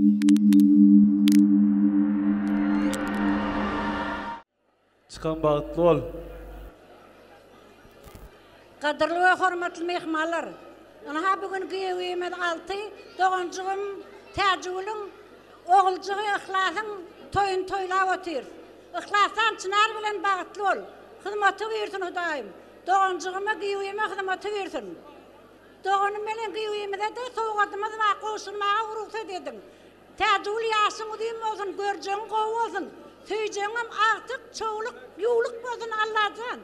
Çykan bagtly bol. Gadyrly we hormatly myhmanlar! Ynha bu gün giýewimiz Alty, doganjygym Täjigülüň oguljygy Yhlasyň toýuny toýlap otyrys. Yhlasjan Çynar bilen bagtly bol. Hyzmaty buýursyn Hudaýym. Doganjygyma, giýewime hyzmaty buýursyn. Doganym bilen giýewimize-de sowgadymyz bar, gowşurmaga rugsat ediň. Täjigül ýaşyň uzyn bolsun, görjegiň gowy bolsun, söýjegiňem agtyk, çowluk, ýuwluk bolsun Allajan.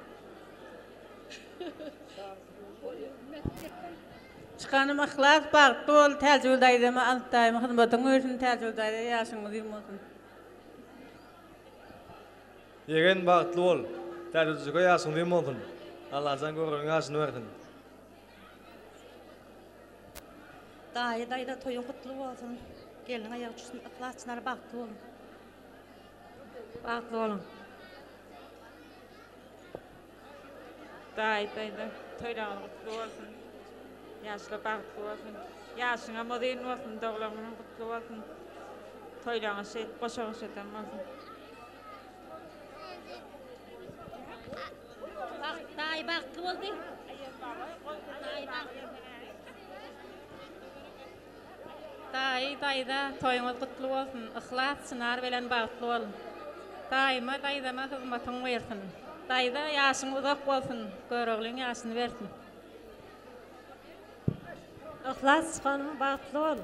Çykanym Yhlas bagtly bol Täjigül daýzama Alty daýyma hyzmatyň görsün Täjigül daýza ýaşyň uzyn bolsun. Ýegen bagtly bol. Täjigül jüke ýaşyň uzyn bolsun. Allajan göreniň ýaşyny bersin. Daýy daýza toýuň gutly bolsun. Gelniň aýagy düşsün Yhlas Çynar bagtly boluň. Bagtly boluň. Daýy daýza toýlaryňyz gutly bolsun. Ýaşlar bagtly bolsun. Ýaşyňam uzyn bolsun, doglan günüň gutly bolsun. Toýlaryňyz şeýdip goşa-goşadan bolsun. Daýy bagtly boldy. Daýy bagtly. Daýy, daýza, toýuňyz gutly bolsun! Yhlas, Çynar bilen bagtly bol! Daýyma, daýzama hyzmatyň buýursyn! Daýza, ýaşyň uzak bolsun! Göroglyň ýaşyny bersin! Yhlas, çykanym, bagtly bol!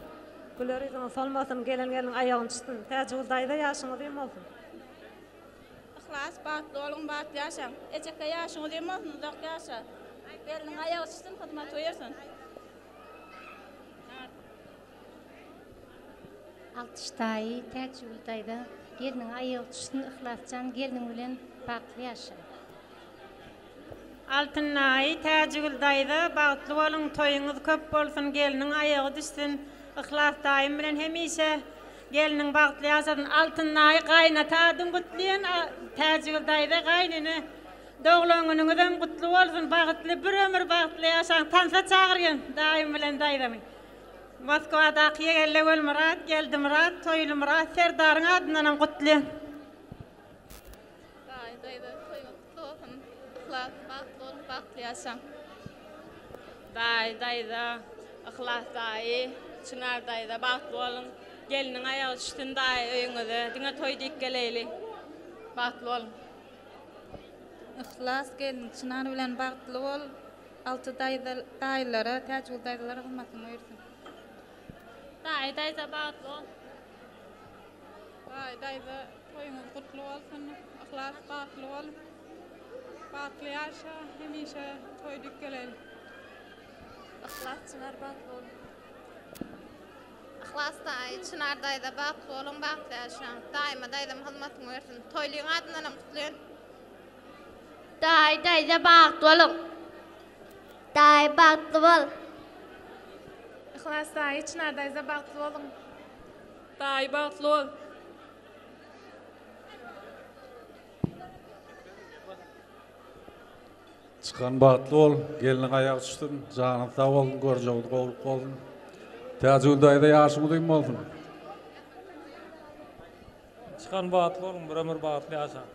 Güler ýüzüňiz solmasyn, gelen gelniň aýagyny çytsyn! Täjigül daýza, ýaşyň uzyn bolsun! Yhlas, bagtly boluň, bagtly ýaşaň! Ejeke, ýaşyň uzyn bolsun, uzak ýaşa! Gelniň aýagy çytsyn, hyzmaty buýursyn! Altyş daýy, Täçgül daýza, gelniň aýagy düşsün Yhlasjan gelniň bilen bagtly ýaşa. Altyn daýy, Täjigül daýza bagtly boluň toýuňyz köp bolsun gelniň aýagy düşsün Yhlas daýym bilen hemişe gelniň bagtly ýaşasyn Altyn daýy gaýynata adyň gutlaýan Täjigül daýza gaýynene Doglan günüňizem gutly bolsun bagytly bir ömür bagtly ýaşaň tansa çagyrýan daýym bilen daýzamy Moskwadaky ýegelle Welmyrat Geldimyrat Toýlymyrat Serdaryň adyndanam gutlaýan. Daýy daýza toýuňyz gutly bolsun Yhlas bagtly boluň bagtly ýaşaň. Daýy daýza Yhlas daýy Çynar daýza bagtly boluň gelniň aýagy düşsün daýy öýüňize diňe toý diýip geleýli bagtly boluň. Yhlas gelin Çynar bilen bagtly bol Alty daýza daýylara Täjigül daýzalara hyzmatyň buýursyn. Daýy daýza bagtly bol. Daýy daýza toýuňyz gutly bolsun Yhlas bagtly bol bagtly ýaşa hemişe toý dik geleli. Yhlas Çynar bagtly bol. Yhlas daýy, Çynar daýza bagtly boluň, bagtly ýaşaň. Daýyma daýzam hyzmatyňy bersin. Toýlyň adyndanam gutlaýan. Daýy daýza bagtly boluň. Daýy bagtly bol. Yhlas daýy, Çynar daýza bagtly boluň. Daýy bagtly bol. Çykan bagtly bol, gelniň aýagy düşsün, janyň sag bolsun, görjegiň gowluk bolsun. Täjigül daýza ýaşyň uzyn bolsun. Çykan bagtly boluň, bir ömür bagtly ýaşaň.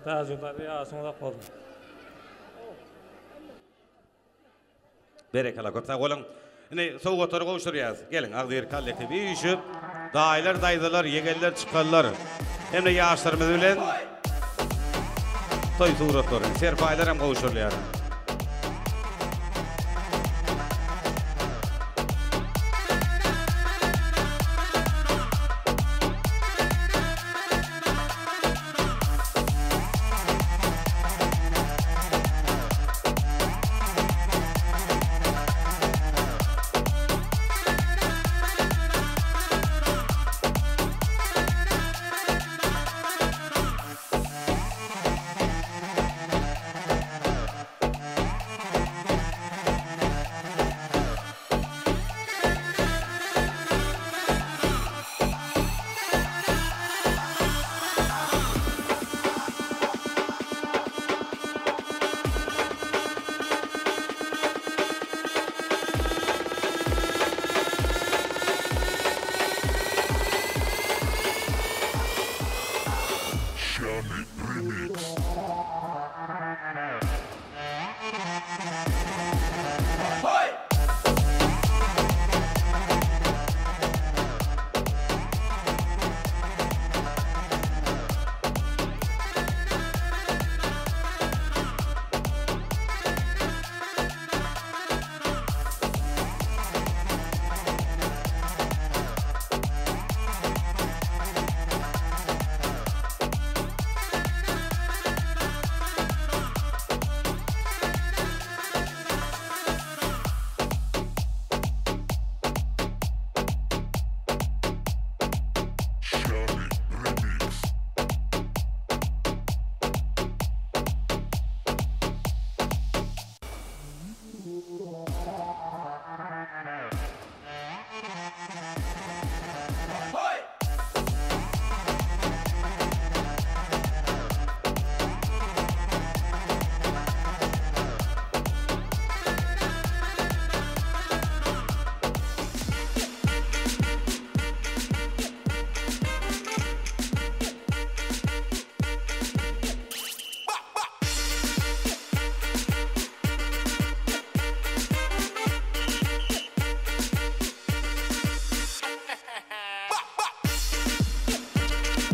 Täjigül daýza ýaşyň uzak bolsun. Berekella köp sag boluň. Indi sowgatlary gowşurýas. Geliň agzybir kollektiw üýşüp, daýylar, daýzalar, ýegenler, çykanlar hem-de ýaşlarymyz bilen toý suratlary, serpaýlar hem gowşurylýar.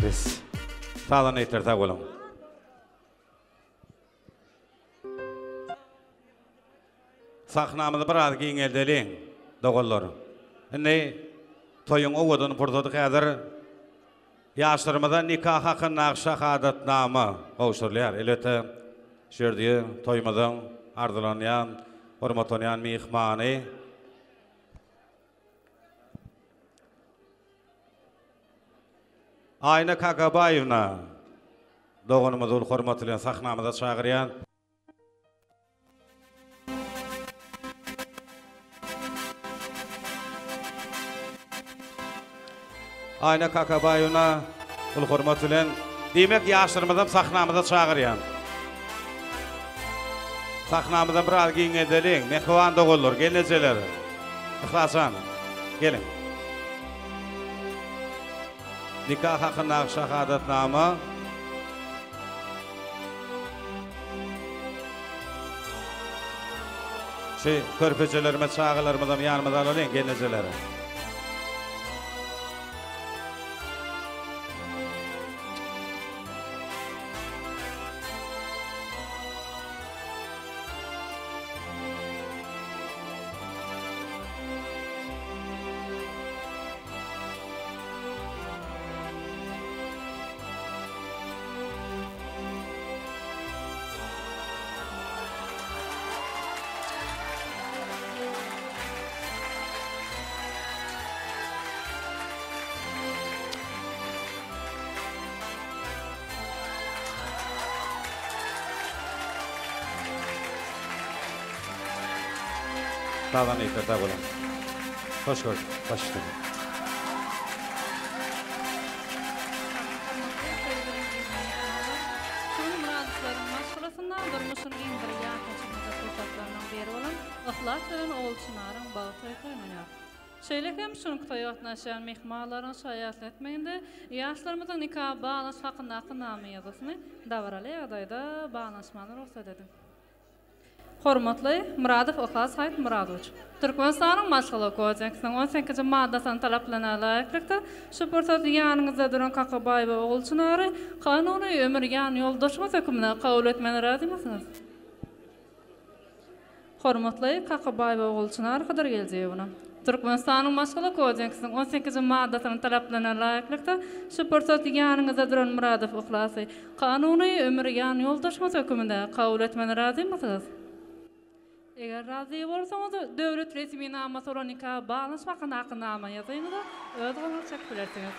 Bes. Sazanda ýigitler sag boluň. Sahnamyzy biraz giňeldeliň, doganlar. Indi toýuň owadan pursady häzir ýaşlarymyza nika hakyndaky şahadatnama gowşurylýar. Elbetde, şu ýerde toýumyzyň arzylanýan, hormatlanýan myhmany Aýna Kakabaýewna doganymyzy uly hormat bilen sahnamyza çagyrýan. Aýna Kakabaýewna uly hormat bilen, diýmek, ýaşlarymyzam sahnamyza çagyrýan. Sahnamyzam biraz giňeldeliň, mähriban doganlar, gelnejeler. Yhlasjan, geliň. Nika hakyndaky şahadatnama. Şu körpejelerimiz, çagalarymyzam ýanymyza alalyň, gelnejeler. Sazanda ýigitler sag boluň. Hoş gördük. Baş üstüne. Şu gün Myradowylaryň maşgalasynda durmuşyň iň bir ýatdan çykmajak pursatlarynyň biri bolan Yhlas bilen Ogulçynaryň bagt toýy toýlanýar. Şeýle hem şu günki toýa gatnaşýan myhmanlaryň şaýatlyk etmeginde ýaşlarymyzyň nika baglanyşyk hakyndaky nama ýazgysyny dabaraly ýagdaýda baglanyşmagyna rugsat ediň. Hormatly Myradow Yhlas Haýtmyradowiç! Türkmenistanyň Maşgala kodeksiniň on sekizinji maddasynyň talaplaryna laýyklykda, şu pursat ýanyňyzda duran Kakabaýewa Ogulçynary kanuny ömür ýanýoldaşyňyz hökmünde kabul etmäne razymysyňyz? Hormatly Kakabaýewa Ogulçynar Hydyrgeldiýewna! Türkmenistanyň Maşgala kodeksiniň on sekizinji maddasynyň talaplaryna laýyklykda, şu pursat ýanyňyzda duran Myradow Yhlasy kanuny ömür ýanýoldaşyňyz höküminde kabul etmäne razymysyňyz? Eger razy bolsaňyz, döwlet resminamasy bolan nika baglanyşmak hakyndaky nama ýazgyňyza öz goluňyzy çekip bilersiňiz.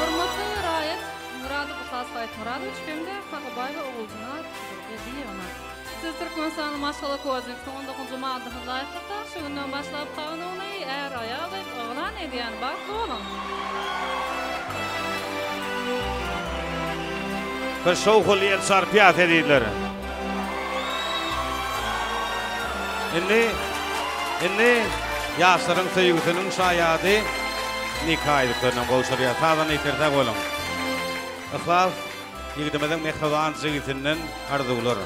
Hormatly raýat Myradow Yhlas Gaýtmyradowiç hem-de Kakabaýewa Oguljynar Geldiýewna! Siz Türkmenistanyň Maşgala kodeksiniň on dokuzynjy maddasyna laýyklykda, şu günden başlap kanuny är-aýal diýip yglan edýän. Bagtly boluň! Bir şowhunly el çarpýas ezizler. Indi indi ýaşlaryň söýgüsiniň şaýady nika ýüzüklerinem gowşurýar. Sazanda ýigitler sag boluň. Yhlas ýigidimiziň mähriban jigisinden arzuwlar.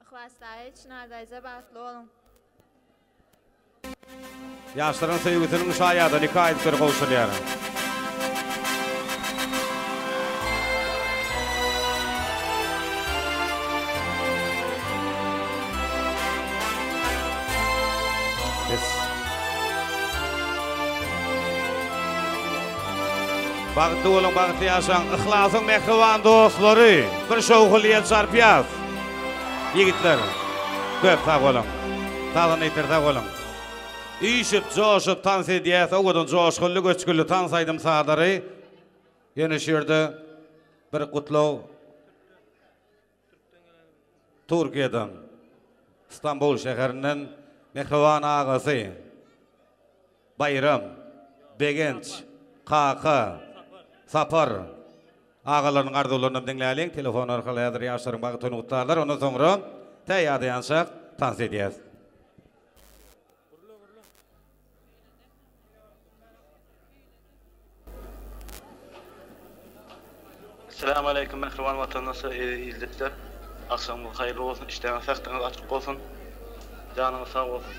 Yhlas daýy, Çynar daýza bagtly boluň. Ýaşlaryň söýgüsiniň şaýady nika ýüzükleri gowşurylýar. Bes. Bagtly boluň, bagtly ýaşaň. Yhlasyň mähriban dostlary, bir şowhunly el çarpýas. Ýigitler, köp sag boluň. Sazanda ýigitler sag boluň. Üýşüp, joşup tans edýäs, owadan joşgunly, göçgünli tans aýdym-sazlary. Ýöne şu ýerde bir gutlag. Türkiýeden, Stambul şäherinden mähriban agasy Baýram, Begenç, Kaka, Sapar agalarynyň arzuwlarynam diňläliň. Telefon arkaly häzir ýaşlaryň bagty toýuny gutlarlar. Ondan soňra tä ýadaýançak tans edýäs. Salam aleýkum mähriban watandaşlar eziz ildeşler agşamyňyz haýyrly bolsun işdäňiz sagtyňyz açyk bolsun janyňyz sag bolsun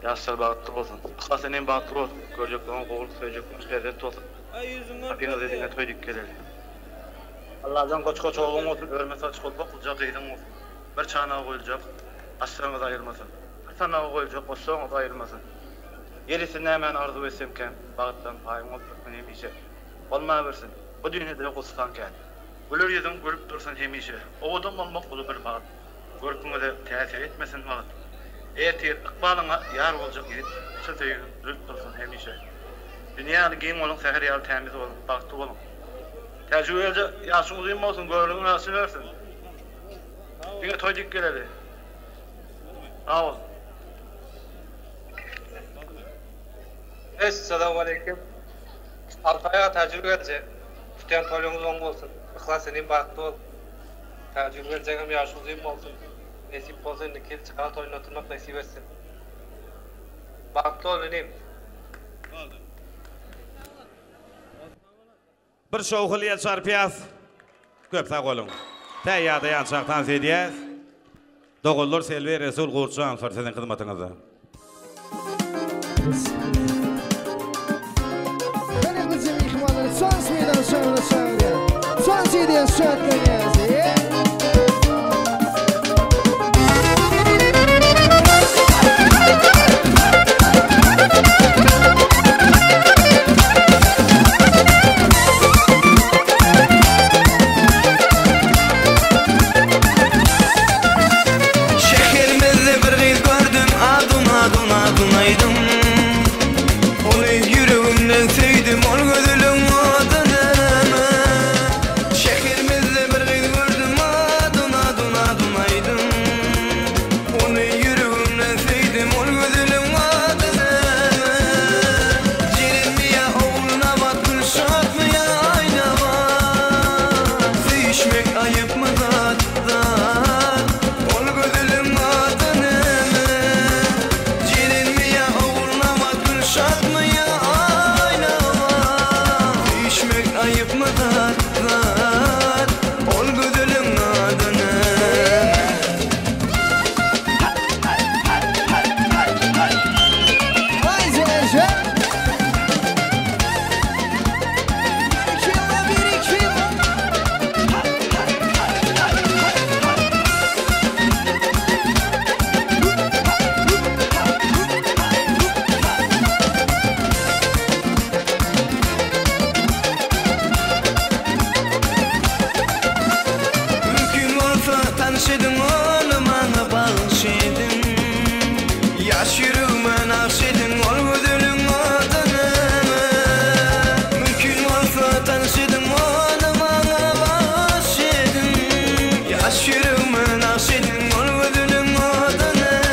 ýaşlar bagtly bolsun Yhlas enem bagtly bol görjekleriň gowulyk söýjekleriň perzent bolsun gapyňyzda diňe toý dik geleli Allajan goç goç ogluň bolsun örme saç gulpak gyzyň bolsun bir çanaga guýuljak aşlaryňyz aýrylmasyn bir sanaga guýuljak goşlaryňyz aýrylmasyn Ýer üsti nämäni arzuw etsemkäm, Bagtdan paýyň bolsun hemişe. Bolmawersin, bu dünýede gussaň kän. Güler ýüzüň gülüp dursun hemişe. Owadan bolmak uly bir bagt. Görküňize täsir etmesin wagt. Ertir ykbalyňa ýar boljak ýigit, Çyn söýgiň gülüp dursun hemişe. Dünýä ýaly giň boluň, säher ýaly tämiz boluň, bagtly boluň. Täjigül eje, ýaşyň uzyn bolsun, görgüň ýagşy bersin. Diňe toý diýip geleli. Sag bol. Essalawwaleýkim. Altaý aga Täjigül gelje. Tutýan toýlaryňyz oň bolsun. Yhlas inim bagtly bol. Täjigül geljeňem ýaşy uzyn bolsun. Nesip bolsa indiki ýyl çaga toýunda oturmak nesip etsin. Bagtly bol inim. Bir şowhunly el çarpýas. Köp sag boluň. Tä ýadaýançak tans edýäs. Doganlar Selbi Resul Gurtjanowlar siziň hyzmatyňyzda. Hörmətli mehmanlar, Tans meydançalarına çağırıyor. Tans edýän şatlanýas. Şäherimizde bir gyz gördüm Adyn adyn adyn aýdym Ony ýüregimden söýdüm Ol gözeliň ady näme Şäherimizde bir gyz gördüm Adyn adyn adyn aýdym Ony ýüregimden söýdüm Ol gözeliň ady näme Jerenmi ýa Ogulnabat Gülşatmy ýa Aýnabat Söýüşmek aýypmy zat zat Ol gözeliň ady näme Jerenmi ýa Ogulnabat Gülşatmy ýa Aýnabat Söýüşmek aýypmy zat zat Ol gözeliň ady näme. Mümkin bolsa tanyş ediň ony maňa bagyş ediň Ýaş ýüregime nagş ediň ol gözeliň ady näme Mümkin bolsa tanyş ediň ony maňa bagyş ediň Ýaş ýüregime nagş ediň ol gözeliň ady näme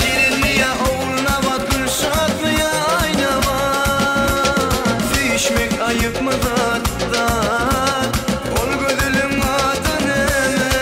Jerenmi ýa Ogulnabat Gülşatmy ýa Aýnabat Söýüşmek aýypmy zat zat Ol gözeliň ady näme?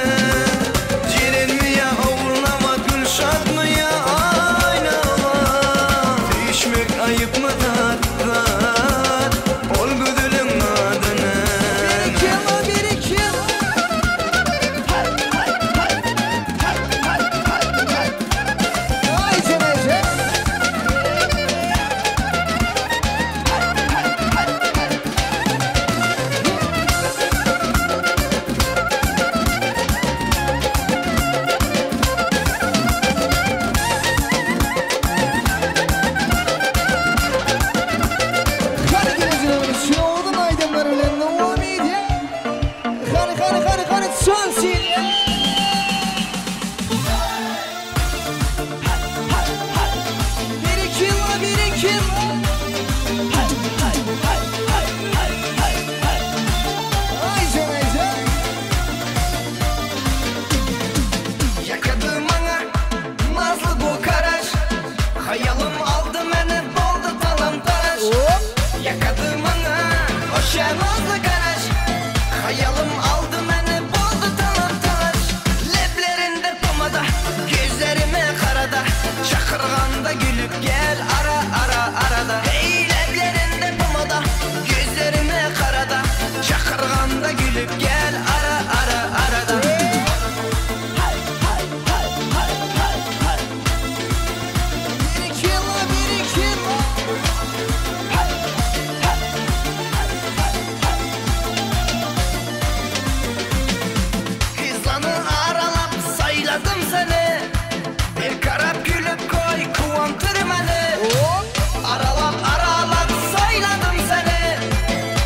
gülüp gel ara ara arada. Kızlanı aralap sayladım seni. Bir karap gülüp koy kuvantır beni. Aralap aralap sayladım seni.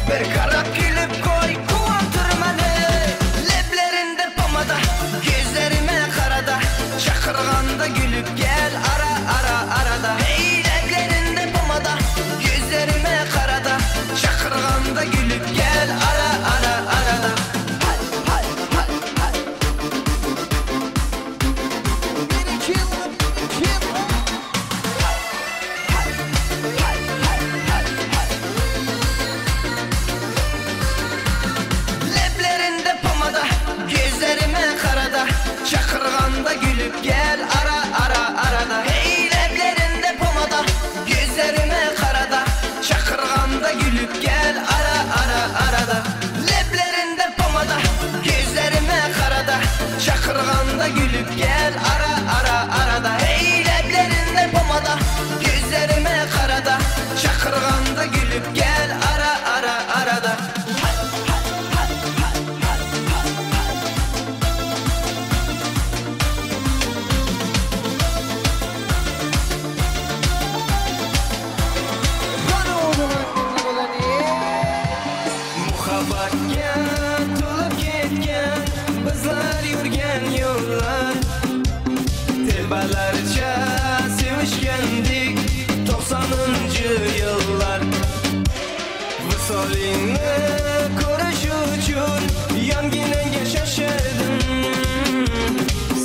Bir karap gülüp koy kuvantır beni. Leblerinde pomada, gözlerime karada. Çakırganda gülüp gel ara ara arada. Hey leblerinde pomada, gözlerime karada. Çakırganda gülüp gel ara ara arada. Leblerinde pomada, gözlerime karada. Çakırganda gülüp gel ara ara arada. Hey leblerinde pomada, gözlerime karada. Çakırganda gülüp gel ara ara arada. Leblerinde pomada, gözlerime karada. Çakırganda gülüp gel ara ara arada. Hey leblerinde pomada, gözlerime karada. Çakırganda gülüp gel ara ara arada. Muhabbatga to'lib ketgan bizlar yurgan yo'llar. Telbalarcha sevishgandik 90-yillar. Visolingni ko'rish uchun yonginangga shoshirdim.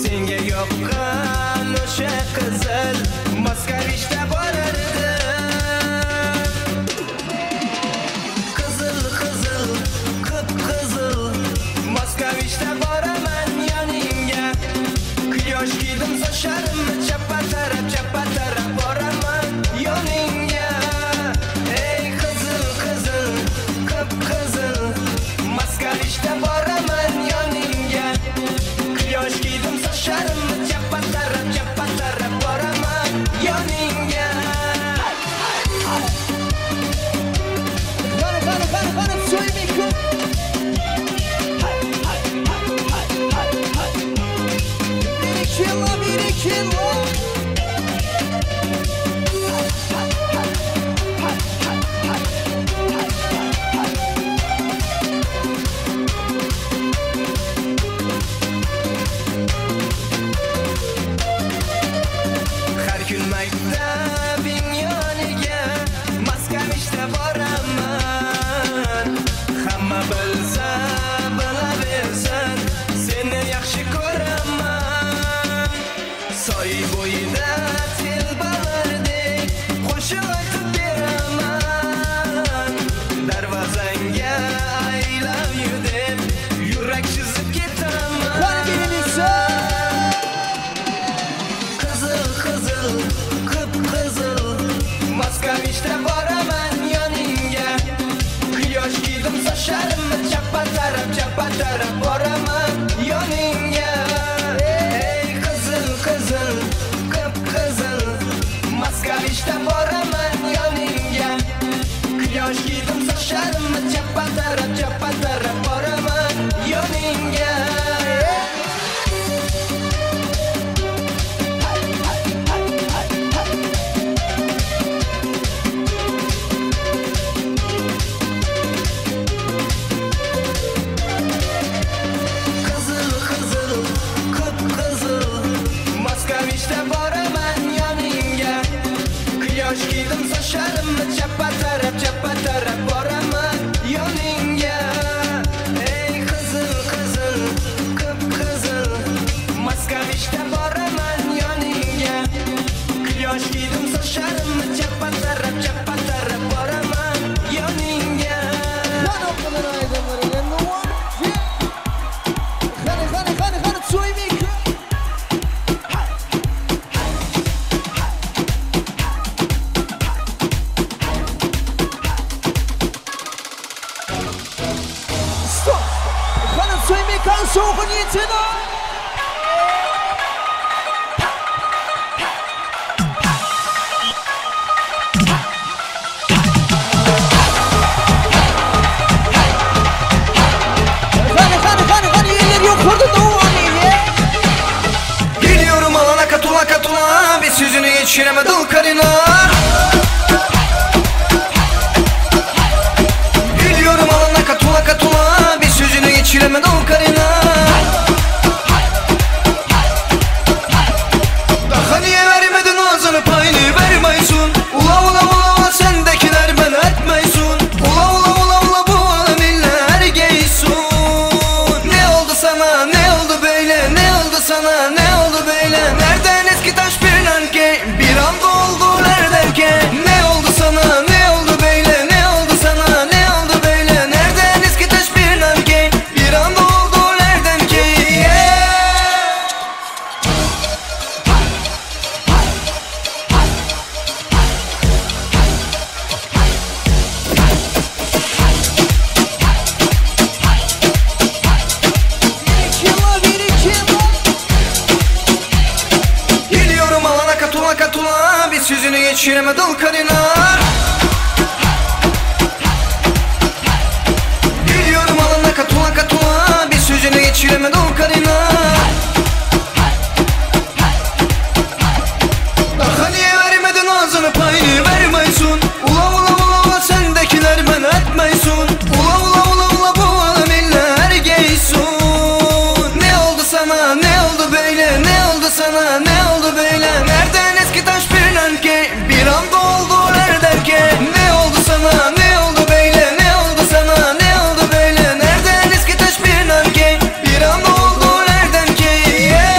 Senga yoqqan o'sha qizil Moskvishda borardim. Qizil qizil qip qizil Moskvishda boraman yoningga. Quyosh kiydim sosharimni chappa taraf chappa taraf boraman yoningga. Ey qizil qizil qip qizil Moskvishda boraman yoningga. Quyosh kiydim sosharimni chappa taraf chappa taraf boraman yoningga. Qani qani qani qani so'ymayku. Bir kilo bir kilo. Har kun maktabing yoniga Moskvishda boraman. Hamma bilsa bilaversin, seni yaxshi ko'raman. Soy bo'yida telbalardek qo'shiq aytib beraman. Darvozangga I love you deb yurak chizib ketaman. Qani birinchisi. Qizil qizil qip qizil Moskvishda boraman yoningga. Quyosh kiydim sosharimni chappa taraf chappa taraf boraman yoningga. Ey qizil qizil qip qizil Moskvishda boraman yoningga. Quyosh kiydim sosharimni chappa taraf chappa taraf boraman yoningga. Mekan şowhun ýetene. Hany hany hany hany eller ýokarda dowam edýär. Geliyorum alana katula katula Bir sözünü geçireme dul karına Geliyorum alana katula katula Bir sözünü geçireme dul karına Daha niye vermedin ağzını payını vermeysun Ula ula ula ula sendekiler ben etmeysun Ula ula ula ula bu alem iller geysun Ne oldu sana ne oldu böyle ne oldu sana ne oldu böyle Nereden eski taş bir nanke bir anda oldu nereden Ne oldu sana ne oldu böyle ne oldu sana ne oldu böyle Nereden eski taş bir nanke bir anda oldu nereden ki yeah. Geliyorum alana katula katula Bir sözünü geçireme dul karına Geliyorum alana katula katula Bir sözünü geçireme dul karına Daha niye vermedin ağzını payını vermeysun Ula ula ula ula sendekiler ben etmeysun Ula ula ula ula bu alem iller geysun Ne oldu sana ne oldu böyle ne oldu sana ne oldu böyle Nereden eski taş bir nanke bir anda oldu nereden ki Ne oldu sana ne oldu böyle ne oldu sana ne oldu böyle Nereden eski taş bir nanke bir anda oldu nereden ki yeah.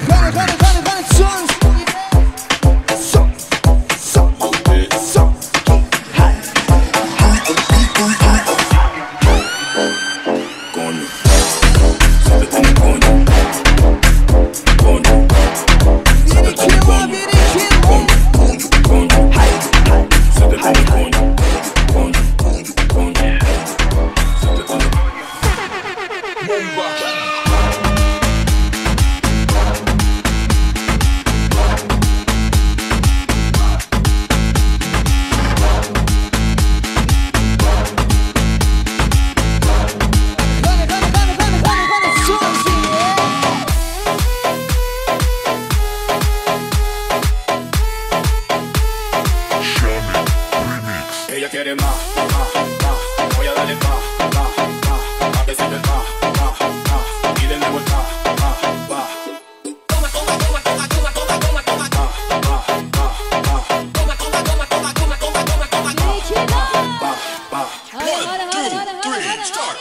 Hany hany hany hany son. Son son son. Ella quiere más, más, más. Voy a darle más, más, más. Pa' que sienta el más, más, más. Y de nuevo el más, más, más. Toma, toma, toma, toma, toma, toma, toma, toma. Más, más, más, más. Toma, toma, toma, toma, toma, toma, toma, toma. Más, más, más. One, two, three, start.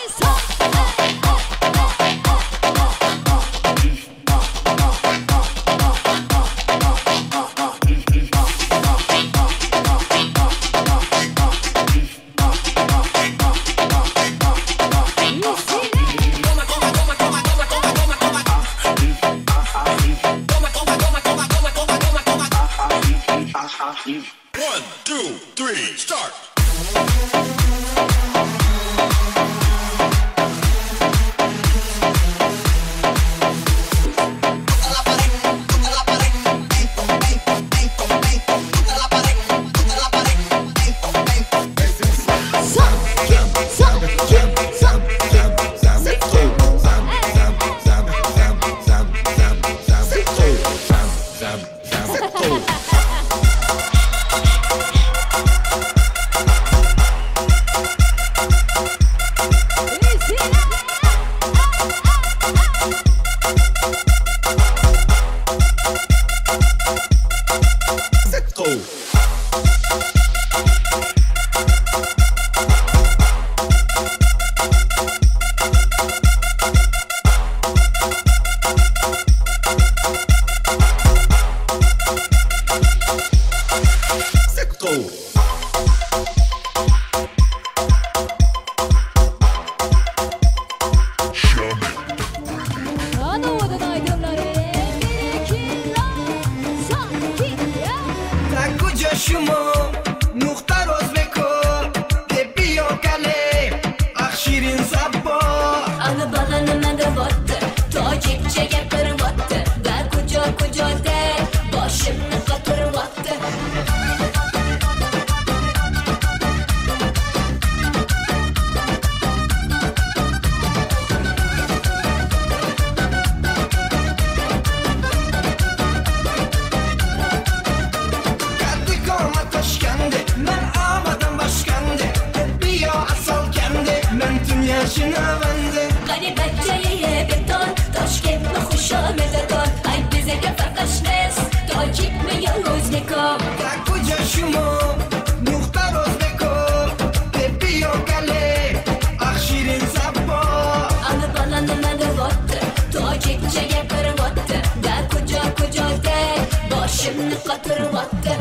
One, two, three, start. Let's go. Let's go. Şumo Muhtar O'zbeko Tepiyo kale Ah şirin zabbo Ana balani manda Tojikcha gapiryapti Va kujo kujoda boshimni qotiryapti. Kaddi komat Toshkandi Men amadan başkandı Tepiyo asal kendi Men tüm yaşına bendi Qani bachchaye beton Toshkentni xushomadakon Ay bizaga farqashmas Tojikmi yo o'zbeko Kuja şumo Muhtar O'zbeko Tepiyo kale Ah şirin zabbo Ana balani manda Tojikcha gapiryapti Va kujo kujoda boshimni qotiryapti.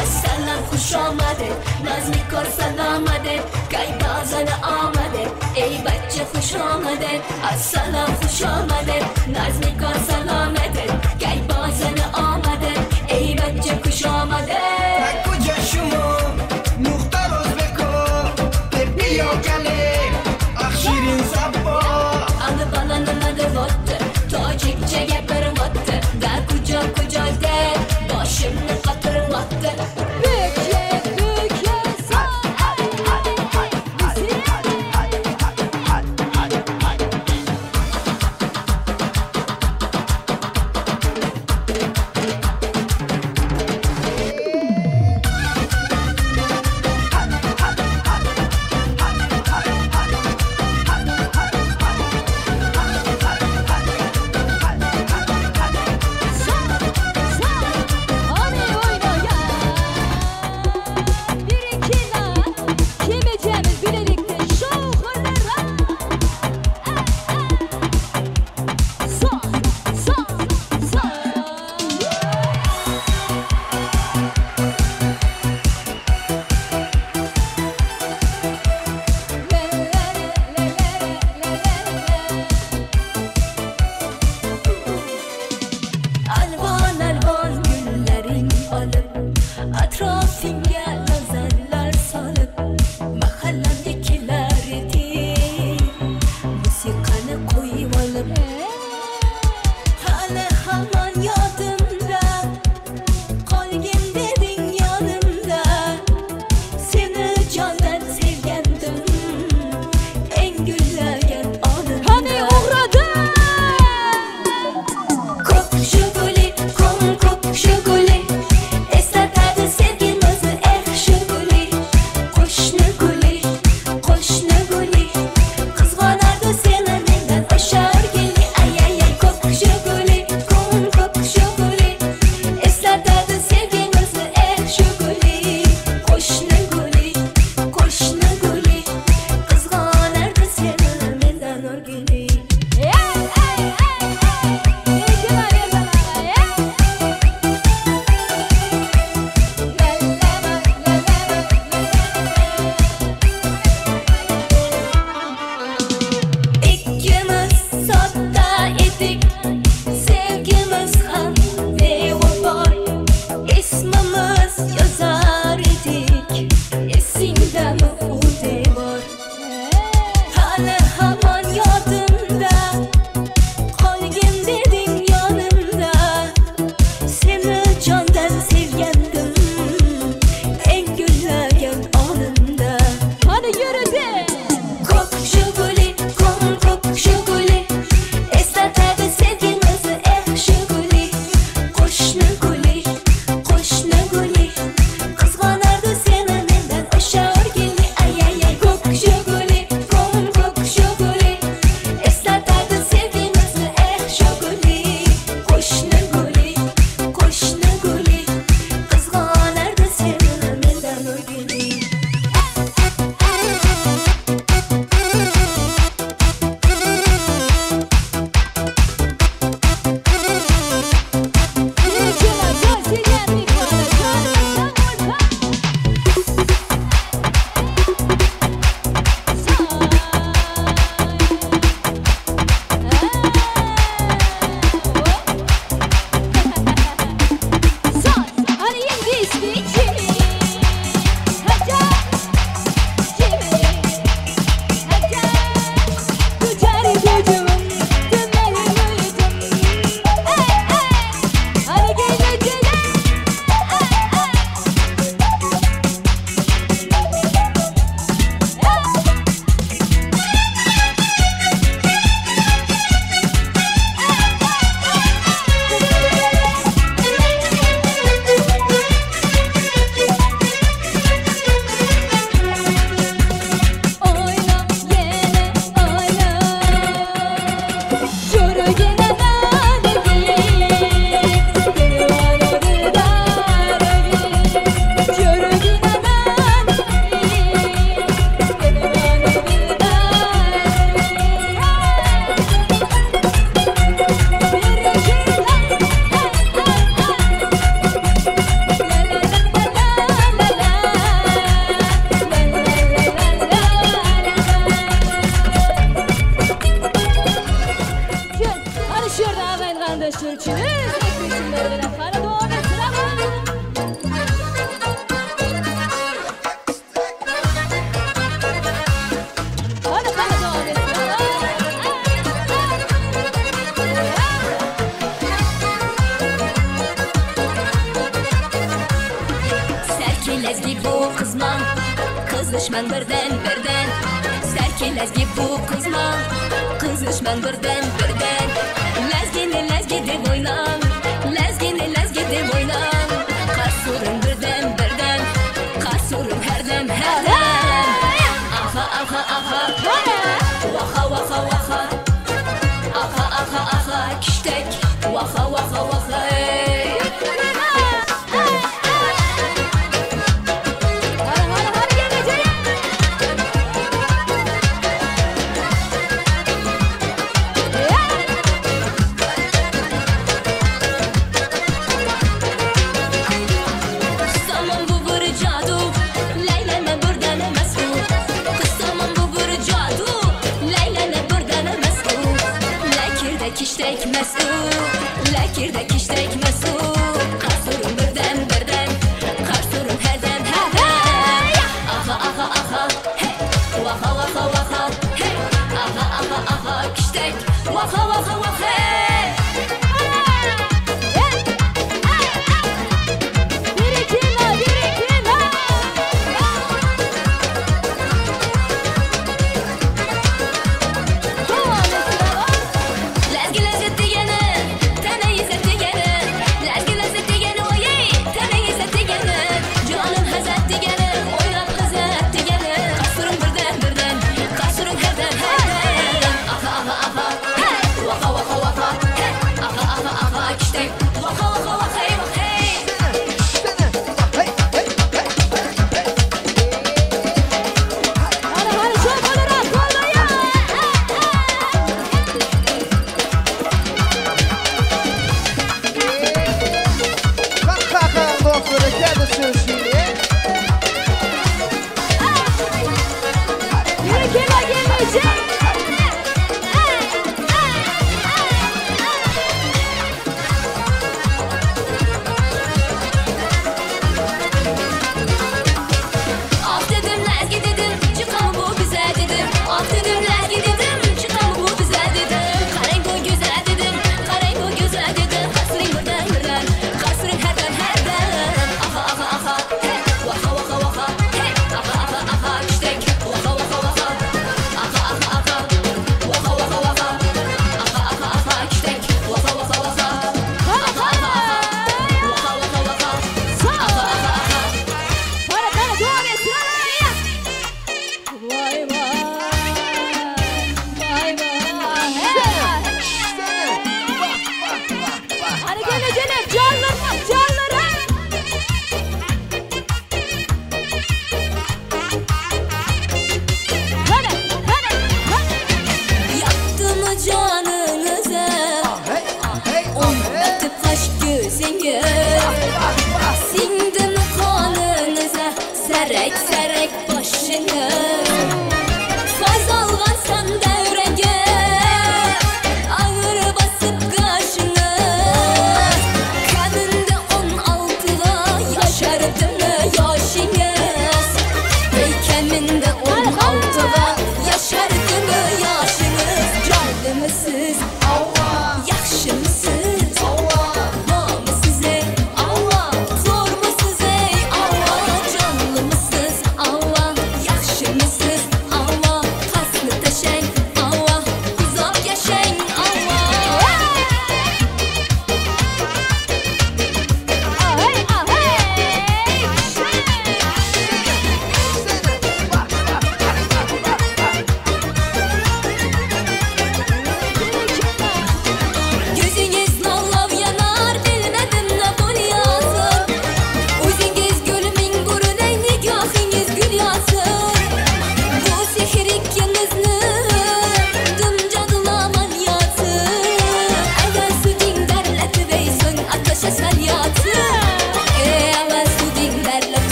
Assalam xush omadi Nazmikor salomadi Kay bazani omadi Ey bachcha xush omadi Assalam xush omadi Nazmikor salomadi Kay bazani omadi Ey bachcha xush omadi Kuja şumo Muhtar O'zbeko Tepiyo kale Ah şirin zabbo Ana balani manda Tojikcha gapiryapti Va kujo kujoda boshimni qotiryapti. Bükle bükle Hani oyna ya. Bir iki la. Kimeceğimiz birlikte şovhurlara. Sa sa sa. Alvon alvon gullaring olib atrofingga nazarlar solib mahallamga kelar eding musiqani qo'yib olib hali hamon yodimda qolgin deding yonimda seni jondan sevgandim eng gullagan onimda Hani uğradı. Ko'k Jiguli, ko'm ko'k Jiguli, eslatadi sevgimizni, eh Jiguli. Qo'shni Serki lezgi bu kızma Kızışman birden birden Serki lezgi bu kızma Kızışman birden birden Lezgini lezgi de oynan Lezgini lezgi de oynan Kasurun birden birden Kasurun herdem herdem Aha aha aha Vaha vaha vaha Aha aha aha Kiştek Vaha vaha vaha ey. Kıssamam bu bir cadu Leyla'na bir dene mesut Kıssamam bu bir cadu Leyla'na bir dene mesut Lekirde kiştek mesut Lekirde kiştek mesut Karsurun birden birden Karsurun herden herden Aha aha aha hey Vaha vaha vaha hey Aha aha aha kiştek Vaha vaha vaha hey Lezgi lezzet degeni, tene izzet degeni, lezgi lezzet degeni, oy ey, tene izzet degeni, canım hazet degeni, oynat kızet degeni, kasurun birden birden, kasurun herden herden. Aha aha aha, hey, vaha vaha vaha, hey, aha aha aha, kiştek, vaha vaha vaha, hey, vah, hey. Kalk dostları geldi sözüyle. Ah dedim lezgi dedim çıkan bu güzel dedim Ah dedim lezgi dedim çıkan bu güzel dedim Karengo güzel dedim karengo güzel dedim Kasırın birden birden kasırın herden herden Aha aha aha hey.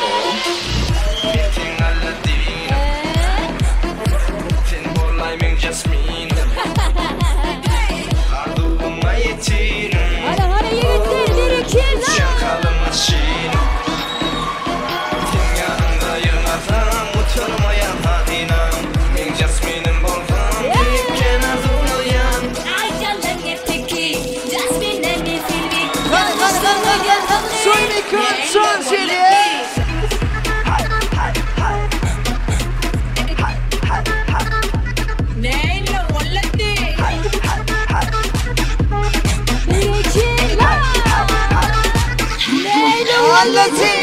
Men seň Aladinim. Sen bolaý meň Jasminim. Arzuwyma ýetirin. Hana hana ýigitler berekella. Çakaly maşynym. Seň ýanyňda ýygnasam utanmaýan hazynam. Meň Jasminim bolsaň diýip kän arzuwlaýan. Aýdalan erteki, Jasmine ne filmi. Hany hany hany hany Soýmikon son şeýle. Neýle wallady. Berekella. Neýle wallady.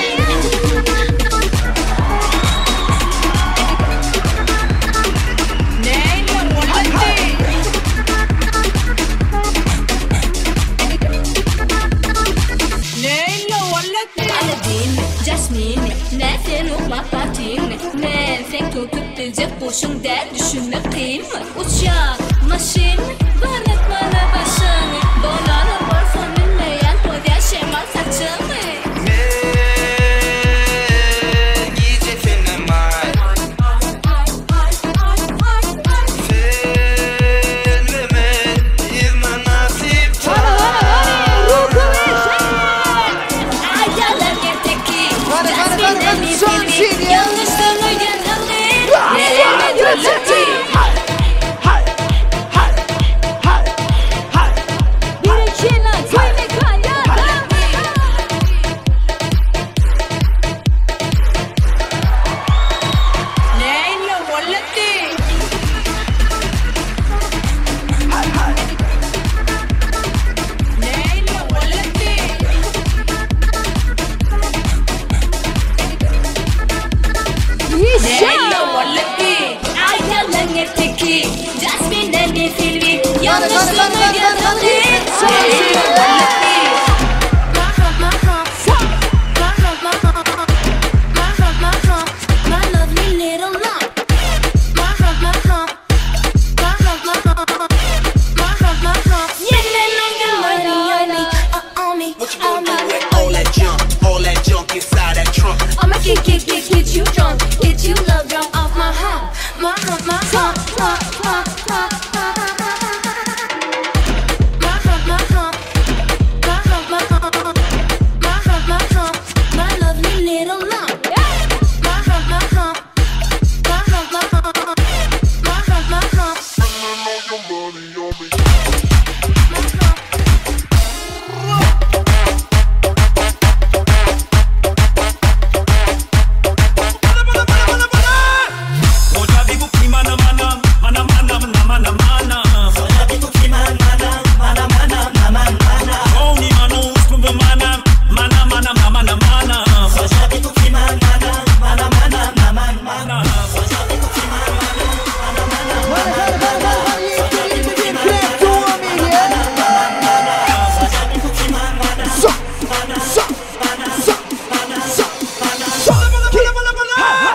Neýle wallady. Neýle wallady. Aladin, Jasmine, ne sen uklap batyň? Men seň tutup biljek guşuň däl düşünmek kynmy? Uçýar maşyn, barlatmaly başyňy. Bolanam bolsa münmeýän tozýan şemal saçyňy. Men gije senem aý. Sen we men biz mynasyp Aýdalan erteki, Hany hany hany Jasmine hany ne son filmi. şeýle. Ýalňyşdyň öýdýän Ras, Neýle dva, tri, wallady. Berekella Toýmekan ýa. Neýle wallady. Neýle wallady. Neýle wallady. Aýdalan erteki, Jasmine ne filmi. Hany hany Ýalňyşdyň hany hany öýdýän hany son Neýle şeýle. wallady. My lovely little lump. My hump, my hump. My hump, my hump. My hump, my hump. Spending all your money on me, on me. What you gonna do with all that junk? All that junk inside that trunk. I'ma get, get, get, get you drunk, get you love drunk off my hump. My hump, my hump, hump, hump, hump, hump. My hump, my hump. My hump, my hump. My hump, my hump. My lovely little lump. My hump, my hump. My hump, my hump. My hump, my hump. Hany hany hany hany hany ýigitler 21 krep dowam edýär. Son son son son son ki ha ha.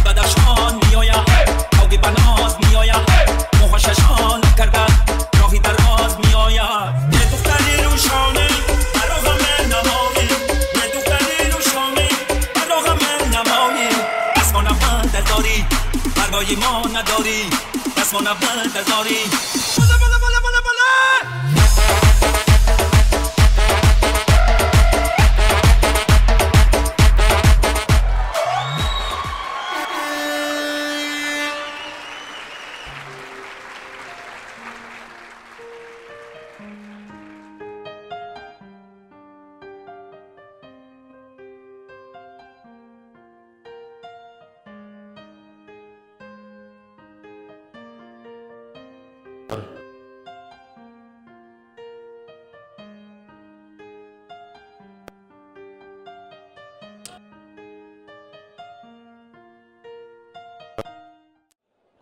بدخشان میآید آقی بناز میآید موهاششان کردن راهی دراز میآید یه دختری روشانه برا غم نمایی یه دختری روشانه برا غم نمایی دستمان اول داری پروای ما نداری دستمان اول داری بالا بالا بالا بالا بالا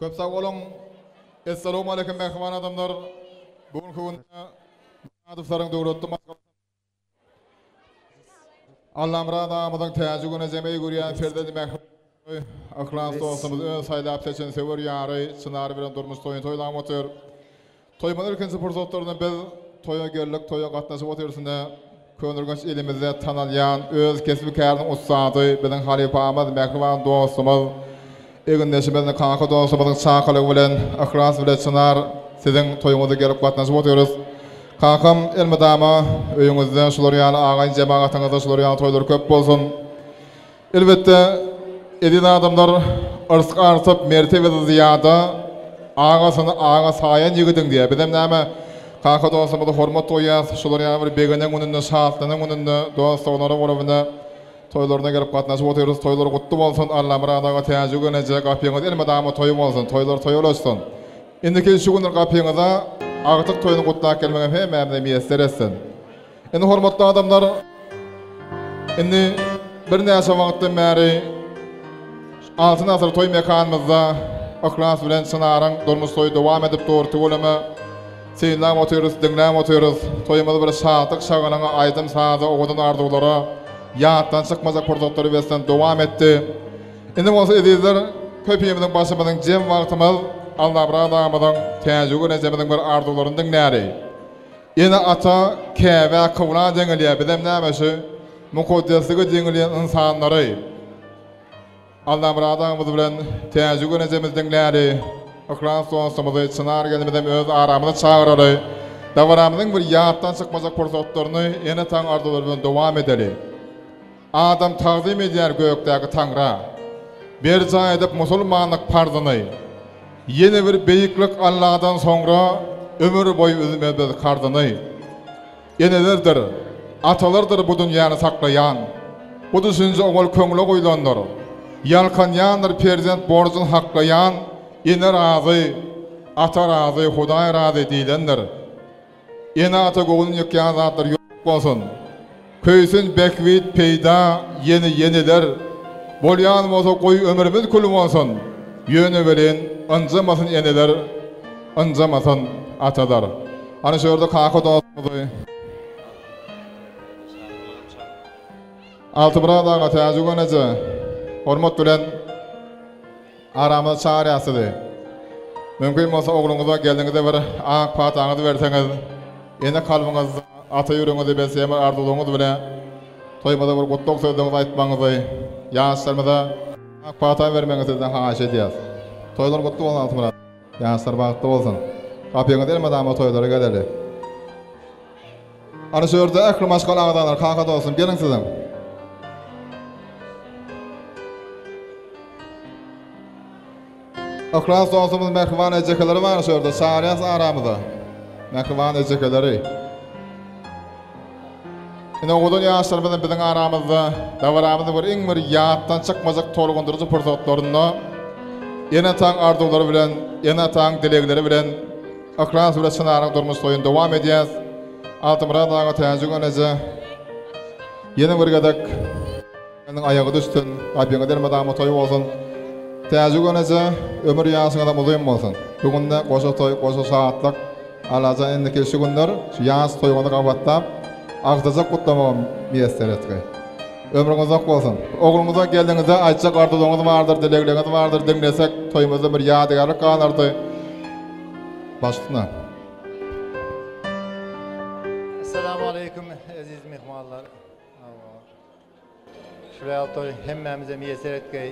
Köp sag boluň. Essalawmaleýkim mähriban adamlar. Bu günki günde Myradowlaryň döwletli maşgalasy Allamyrat agamyzyň täji güne jemeý görýän perzendi mähriban Yhlas dostumyz öz saýlap seçen söwer ýary Çynar bilen durmuş toýuny toýlap otyr. Toýumyzyň ilkinji pursatlarynda biz toýa geldik, toýa gatnaşyp otyrysynda Köneürgenç ilimizde tanalýan öz kesbi-käriniň ussady, biziň halypamyz, mähriban dostumyz, egindeşimiz, kaka dostumyzyň çakylygy bilen Yhlas bile Çynar siziň toýuňyza gelip gatnaşyp otyrys. Kakam elmydama öýüňizde şular ýaly agaýyn jemagatyňyzda şular ýaly toýlar köp bolsun. Elbetde, eziz adamlar, yrsgy artyp, mertebesi zyýada, agasyny aga saýan ýigidiň diýýär. Bizem näme, kaka dostumyza hormat goýýas, şular ýaly bir begenen gününde, şatlanan gününde dost-doganlara bolabine toýlaryna gelip gatnaşyp otyrys. Toýlar gutly bolsun, Allamyrat aga, Täjigül eje, gapyňyz elmydama toý bolsun, toýlar toýa ulaşsyn. Indiki şu günler gapyňyza agtyk toýuny gutlap gelmegem hemmämize miýesser etsin. Indi hormatly adamlar, indi birnäçe wagtdan bäri Altyn asyr toý mekanymyzda Yhlas bilen Çynaryň durmuş toýy dowam edip dur. Tüweleme synlap otyrys, diňläp otyrys. Toýumyz bir şatlyk, şagalaňa, aýdym-saza, owadan arzuwlara, ýatdan çykmajak pursatlara beslenip dowam etdi. Indi bolsa ezizler, köpimiziň başymyzyň jem wagtymyz Allamyrat agamyzyň, Täjigül ejemiziň bir arzuwlaryny diňläli. Ene-ata Käbä kybla deňelýär, bizem näme şu mukaddeslige deňelýän ynsanlary Allamyrat agamyz bilen Täjigül ejemizi diňläli, Yhlas dostumyzy, Çynar gelnimizem öz aramyza çagyraly, dabaramyzyň bir ýatdan çykmajak pursatlaryny ene-ataň arzuwlary bilen dowam edeli. Adam tagzym edýär gökdäki Taňra. Berjaý edip musulmanlyk parzyny. Ýene bir beýiklik Alladan soňra ömür boýy üzmez biz karzyny. Enelerdir, atalardyr bu dünýäni saklaýan. Bu düşünje owal köňle guýlandyr. Ýalkanýandyr perzent borjun haklaýan, Ene razy, ata razy, Hudaý razy diýlendir. Ene-ata göwnün ýykýan zatlar ýok bolsun. Köýsün bähbit, peýda, ýene ýeneler. Bolýan bolsa goý ömrümiz kül bolsun. Ýöne welin ynjamasyn eneler, ynjamasyn atalar. Ana şu ýerde kaka dostumyzy. Altymyrat aga, Täjigül eje, hormat bilen. Aramyza çagyrýas sizi. Mümkin bolsa ogluňyza, gelniňize bir ak pataňyzy berseňiz, ene kalbyňyzda, ata ýüregiňizde besleýän bir arzuwlaryňyz bile toýumyza bir gutlag sözleriňizi aýtmagyňyzy, ýaşlarymyza ak pata bermegiňizi sizden haýyş edýäs. Toýlar gutly bolsun Altymyrat. Ýaşlar bagtly bolsun. Gapyňyz elmydama toýlara geleli. Ana şu ýerde ähli maşgala agzalary kaka dostum geliň sizem. Yhlas dostumyz mähriban ejekeleri bar şu ýerde çagyrýas aramyza. Mähriban ejekeleri. Ine owadan ýaşlarymyz biziň aramyzda dabaramyzyň bir iň bir ýatdan çykmajak tolgundyryjy pursatlarynda ene-ataň arzuwlary bilen, ene-ataň dilegleri bilen Yhlas bilen Çynaryň durmuş toýuny dowam edýäs. Altymyrat aga Täjigül eje ýene bir gezek Gelniň aýagy düşsün, Gabyňyz elmydama toý bolsun. Täjigül eje ömür ýaşyňyzam uzyn bolsun. Bu günde goşa toý, goşa şatlyk. Allajan indiki şu günler şu ýaş toýuňyzy gabatlap agzajak gutlamagam miýesser etgeý. Ömrüň uzak bolsun. Ogluňyza, gelniňize aýtjak arzuwlaryňyz bardyr, dilegleriňiz bardyr, diňlesek toýumyzda bir ýadygärlik galardy. Baş üstüne. Essalamu aleýkum eziz myhmanlar. Şular toý hemmämize miýesser etgeý.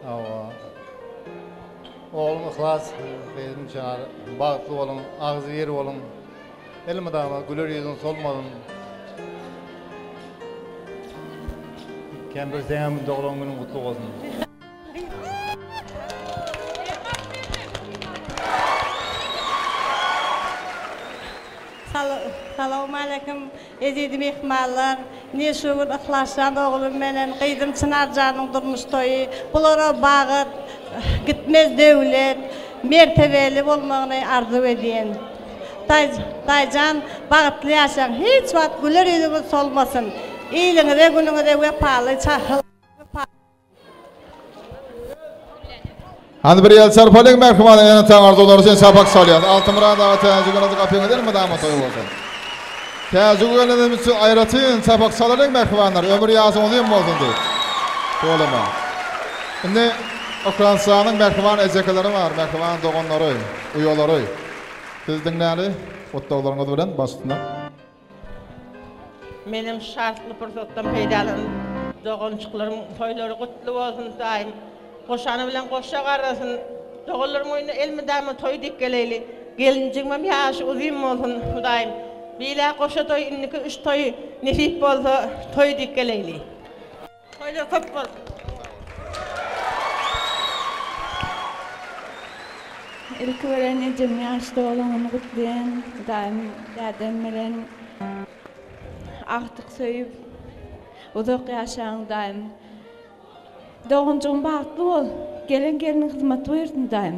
Hawa. Oglum Yhlas, gyzym Çynar, bagtly boluň, agzybir boluň. Elmydama güler ýüzüň solmasyn. Kempir seňem doglan günüň gutly bolsun. Salowmaleýkim eziz myhmanlar. Ine şu gün Yhlasjan oglum menen gyzym Çynarjanyň durmuş toýy. Bulara bagyt, gitmez döwlet, mertebeli bolmagyny arzuw edýän. Daýyjan bagtly ýaşaň, hiç wagt güler ýüzüňiz solmasyn. Iliňize günüňize wepaly. Hany bir el çarpalyň mähriban ene taň arzuwlary üçin çapak çalýas. Altymyrat aga Täjigül gapyňyz elmydama toý bolsun. Täjigül gelnejemiz üçin aýratyn çapak çalalyň mähribanlar ömür ýaşyň uzyn bolsun diýip. Tüweleme. Indi Yhlasjanyň mähriban ejekeleri bar, mähriban doganlary, uýalary. Sizi diňläli, gutlaglaryňyz bilen baş üstüne. Menem şatly pursatdan peýdalanyp, doganjyklarymyň toýlary gutly bolsun, Hudaýym goşany bilen goşa garasyn, doganlarymyň öýünde elmydama toý dik geleýli, gelinjigimem ýaşy uzyn bolsun, Hudaýym beýle goşa toý indiki üç toý nesip bolsa toý dik geleýli. Toýlar köp bolsun. Ilki bilen ejem ýaş doglan güni gutlaýan Hudaýym dädem bilen agtyk söýüp uzak ýaşaň Hudaýym Doganjygym bagtly bol gelen gelniň hyzmaty buýursyn Hudaýym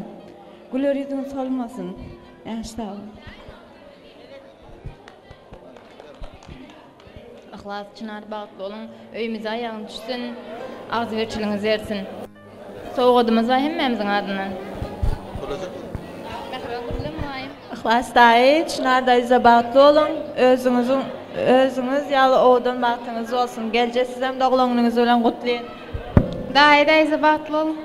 güler ýüzüň solmasyn ýaş sag bol. Yhlas Çynar bagtly boluň öýümize aýagyň düşsün agzybirçiligiňiz bersin. Sowgadymyz bar hemmämiziň adyndan. Yhlas daýy, Çynar daýza bagtly boluň, özüňiziň özüňiz ýaly owadan bagtyňyz bolsun. Geljek sizem doglan günüňiz bilen gutlaýyn. Daýy daýza bagtly boluň.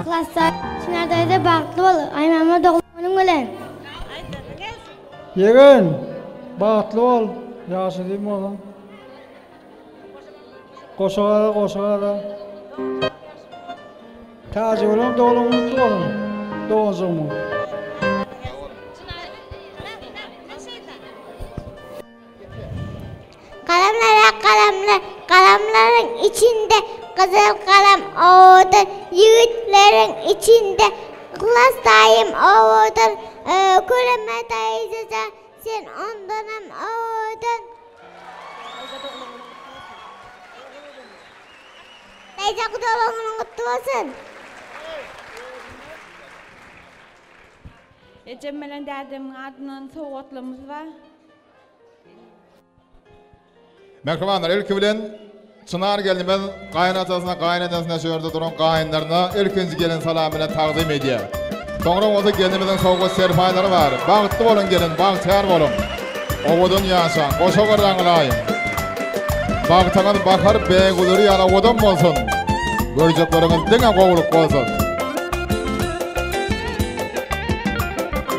Yhlas Çynar daýza bagtly bol, Aýmama doglan günüň bilen. Ýegen, bagtly bol, ýaşy uzyn bolsun. Goşa gara, goşa gara. Täjigülüň doglan güni gutly bolsun, doganjygymyň. Galamlara galamlar, galamlaryň içinde gyzyl galam owadan, ýigitleriň içinde Yhlas daýym owadan, Köreme daýzajan sen ondanam owadan. Daýza doglan günüň gutly bolsun. Ejem bilen dädemiň adyndan sowgatlymyz bar. Mähribanlar, ilki bilen Çynar gelnimiz gaýynatasyna, gaýynenesine şu ýerde duran gaýynlaryna ilkinji gelin salamy bilen tagzym edýär. Soňra bolsa gelnimiziň sowgat serpaýlary bar. Bagtly boluň gelin, bagtyýar boluň. Owadan ýaşaň, goşa garraňylaýyň. Bagtyňyz bahar bägülleri ýaly owadan bolsun. Görjekleriňiz diňe gowulyk bolsun.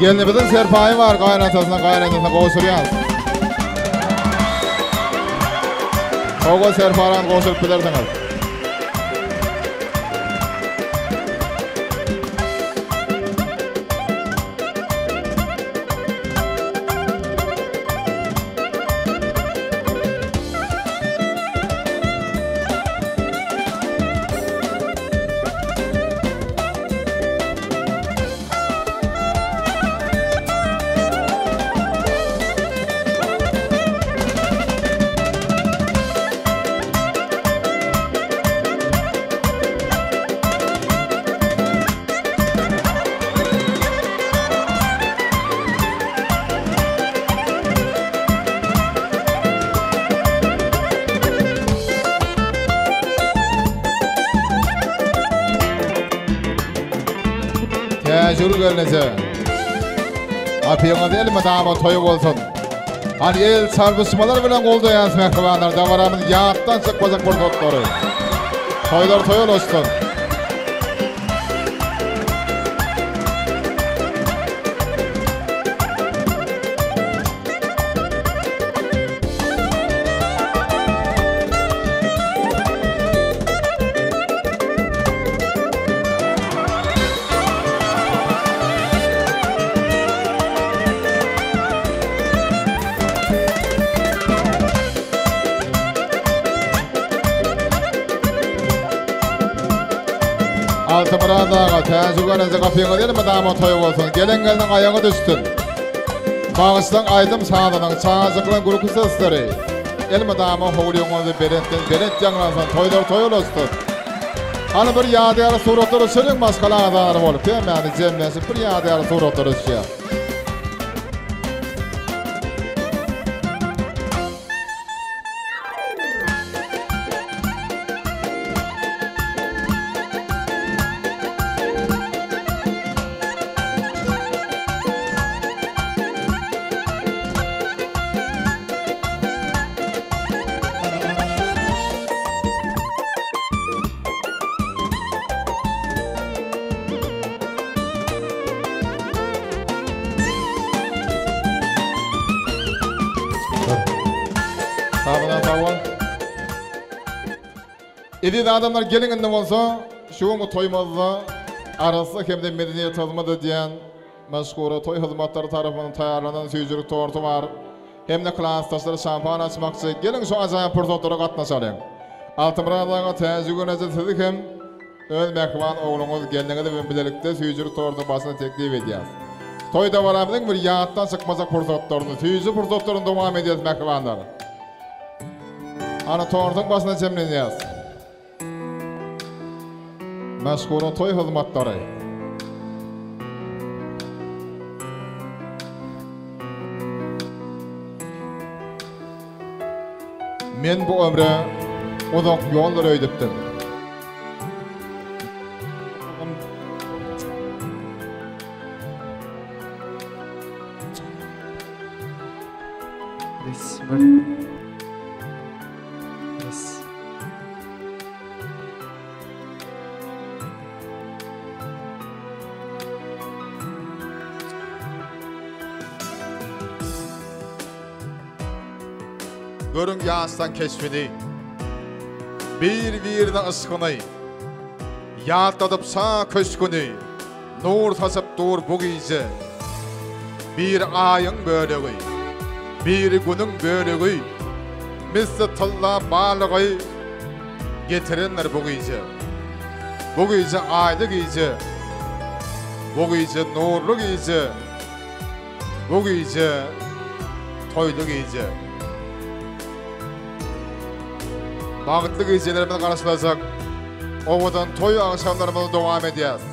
Gelnimiziň serpaýy bar gaýynatasyna gaýynenesine gowşurýas. Sowgat serpaýlaryňyzy gowşuryp bilersiňiz. Täjigül gelneje. Gapyňyz elmydama toý bolsun. Hany el çarpyşmalar bilen goldaýarys mähribanlar dabaramyz ýatdan çykmajak pursatlary. Toýlar toýa ulaşsyn. Altymyrat aga, Täjigörenje gapyňyz elmydama toý bolsun, gelen gelniň aýagy düşsün. Bagyşlaň aýdym sazynyň, çagajyklaryň gülki sesleri elmydama howlyňyzda belentden belent ýaňlansyn, toýlar toý ulaşsyn. Hany bir ýadygärlik suratlara düşeliň maşgala agzalary bolup, hemmämiz jemlenşip bir ýadygärlik suratlara düşýäs. Sag bol. Eziz adamlar geliň indi bolsa şu günki toýumyzda arassa hem-de medeniýet hyzmat edýän Meşhura toý hyzmatlary tarapyndan taýýarlanan süýjülik torty bar. Hem-de klasdaşlary şampan açmakçy. Geliň şu ajaýyp pursatlara gatnaşalyň. Altymyrat aga Täjigül eje sizi hem öz mähriban ogluňyz, gelniňiz bilen bilelikde süýjülik tortunyň başyna teklip edýäs. Toý dabaramyzyň bir ýatdan çykmajak pursatlaryny, süýji pursatlaryny dowam edýäs mähribanlar. Ana tortuň başyna jemlenýäs. Meşhura toý hyzmatlary. Men bu ömre uzak ýoldur öýdüpdim. Görüň ýaşlaň keşbini, Bir-birine yşkyny, Ýatladyp şa köşgüni, Nur saçyp dur bu gije. Biri aýyň bölegi, Biri günüň bölegi, Misli tylla balygy Getirendir bu gije. Bu gije aýly gije, Bu gije nurly gije, Bu gije toýly gije. Bagtly gijelerimizi garşylajak owadan toý agşamlarymyzy dowam edýäs.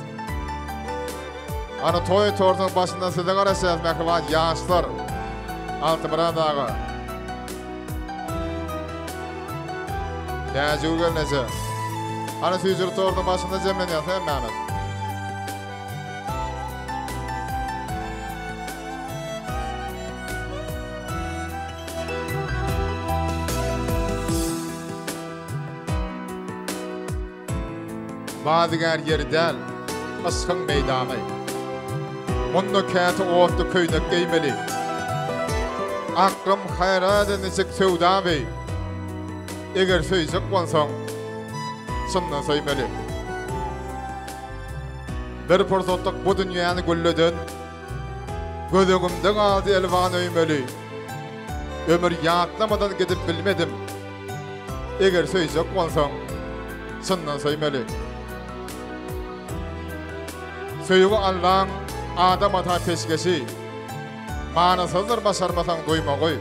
Ana toý tortuň başynda size garaşýas mähriban ýaşlar. Altymyrat aga. Täjigül gelneje. Ana süýjüli tortuň başynda jemlenýäs hemmämiz. Bazygär ýeri däl, yşgyň meýdany. Munda käte otly köýnek geýmeli. Aklym haýran niçik söwda beý. Eger söýjek bolsaň, çyndan söýmeli. Bir pursatlyk bu dünýäni gülleden, Göz öňümde galdy elwan öýmeli. Ömür ýatlamadan gidip bilmedim. Eger söýjek bolsaň, çyndan söýmeli. Söýgi Allaň Adam ata peşgeşi. Manysyzdyr başarmasaň duýmagy.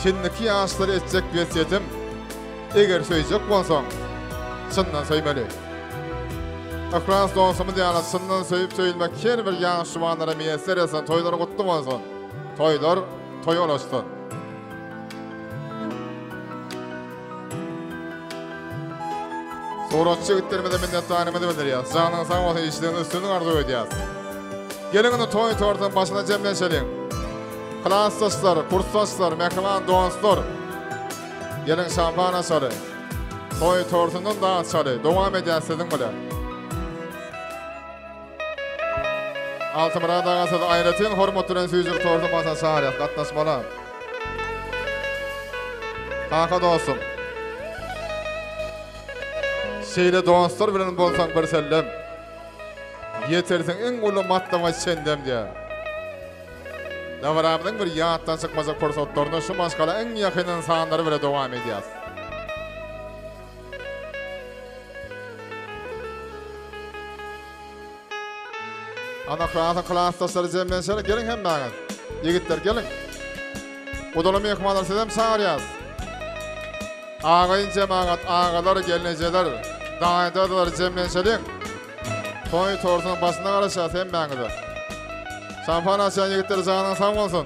Şindiki ýaşlara etjek wesýetim, eger söýjek bolsaň, çyndan söýmeli. Yhlas dostumyz ýaly çyndan söýüp söýülmek her bir ýaş juwanlara miýesser etsin, toýlary gutly bolsun! Toýlar toýa ulaşsyn! Suratçy ýigitlerimize minnetdarlygymyzy bildirýäs. Janyňyz sag bolsun, işleriňizde üstünlik arzuw edýäs. Geliň indi toý tortunyň başyna jemlenşeliň. Klasdaşlar, kursdaşlar, mähriban dostlar. Geliň şampan açaly. Toý tortundan da açaly. Dowam edýäs siziň bilen. Altymyrat aga sizi aýratyn hormat bilen süýjülik tortuň başyna çagyrýas. Gatnaşmaly. Kaka dostum. Şeýle dostlar bilen bolsaň birsellem. Ýetersiň iň uly matlaba çendem diýýär. Dabaramyzyň bir ýatdan çykmajak pursatlaryny şu maşgala iň ýakyn ynsanlary bile dowam edýäs. Ana klasa klasdaşlary jemlenşeli geliň hemmäňiz. Ýigitler geliň. Gudaly myhmanlar sizem çagyrýas. Agaýyn jemagat agalar gelnejeler daýy-dadylar jemlenşeliň. Toý tortunyň başynda garaşýas hemmäňize. Şampan açýan ýigitler janyň sag bolsun.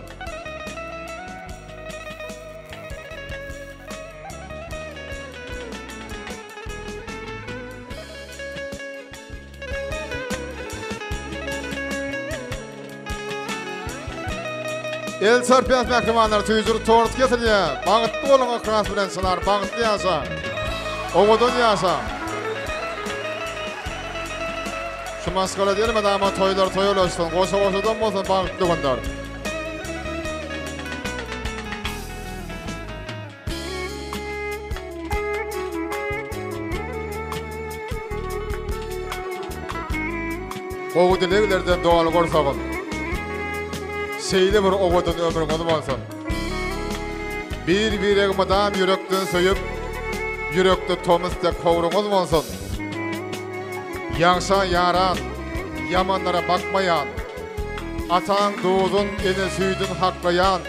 El çarpýas mähribanlar tüýjür tort kesilýär. Bagtly boluň yhlas bilen Çynar bagtly ýaşa. Owadan ýaşa. Şu maşgala elmydama toýlar toýa ulaşsyn, goşa goşadan bolsun bagtly günler. Gowy dileglerden doly gursagym. Şeýle bir owadan ömrüňiz bolsun. Bir-biregi mydam ýürekden söýüp, ýürekde tomus dek howruňyz bolsun. Ýagşa ýaran, ýamanlara bakmaýan, ataň duzun, ene süýdün haklaýan,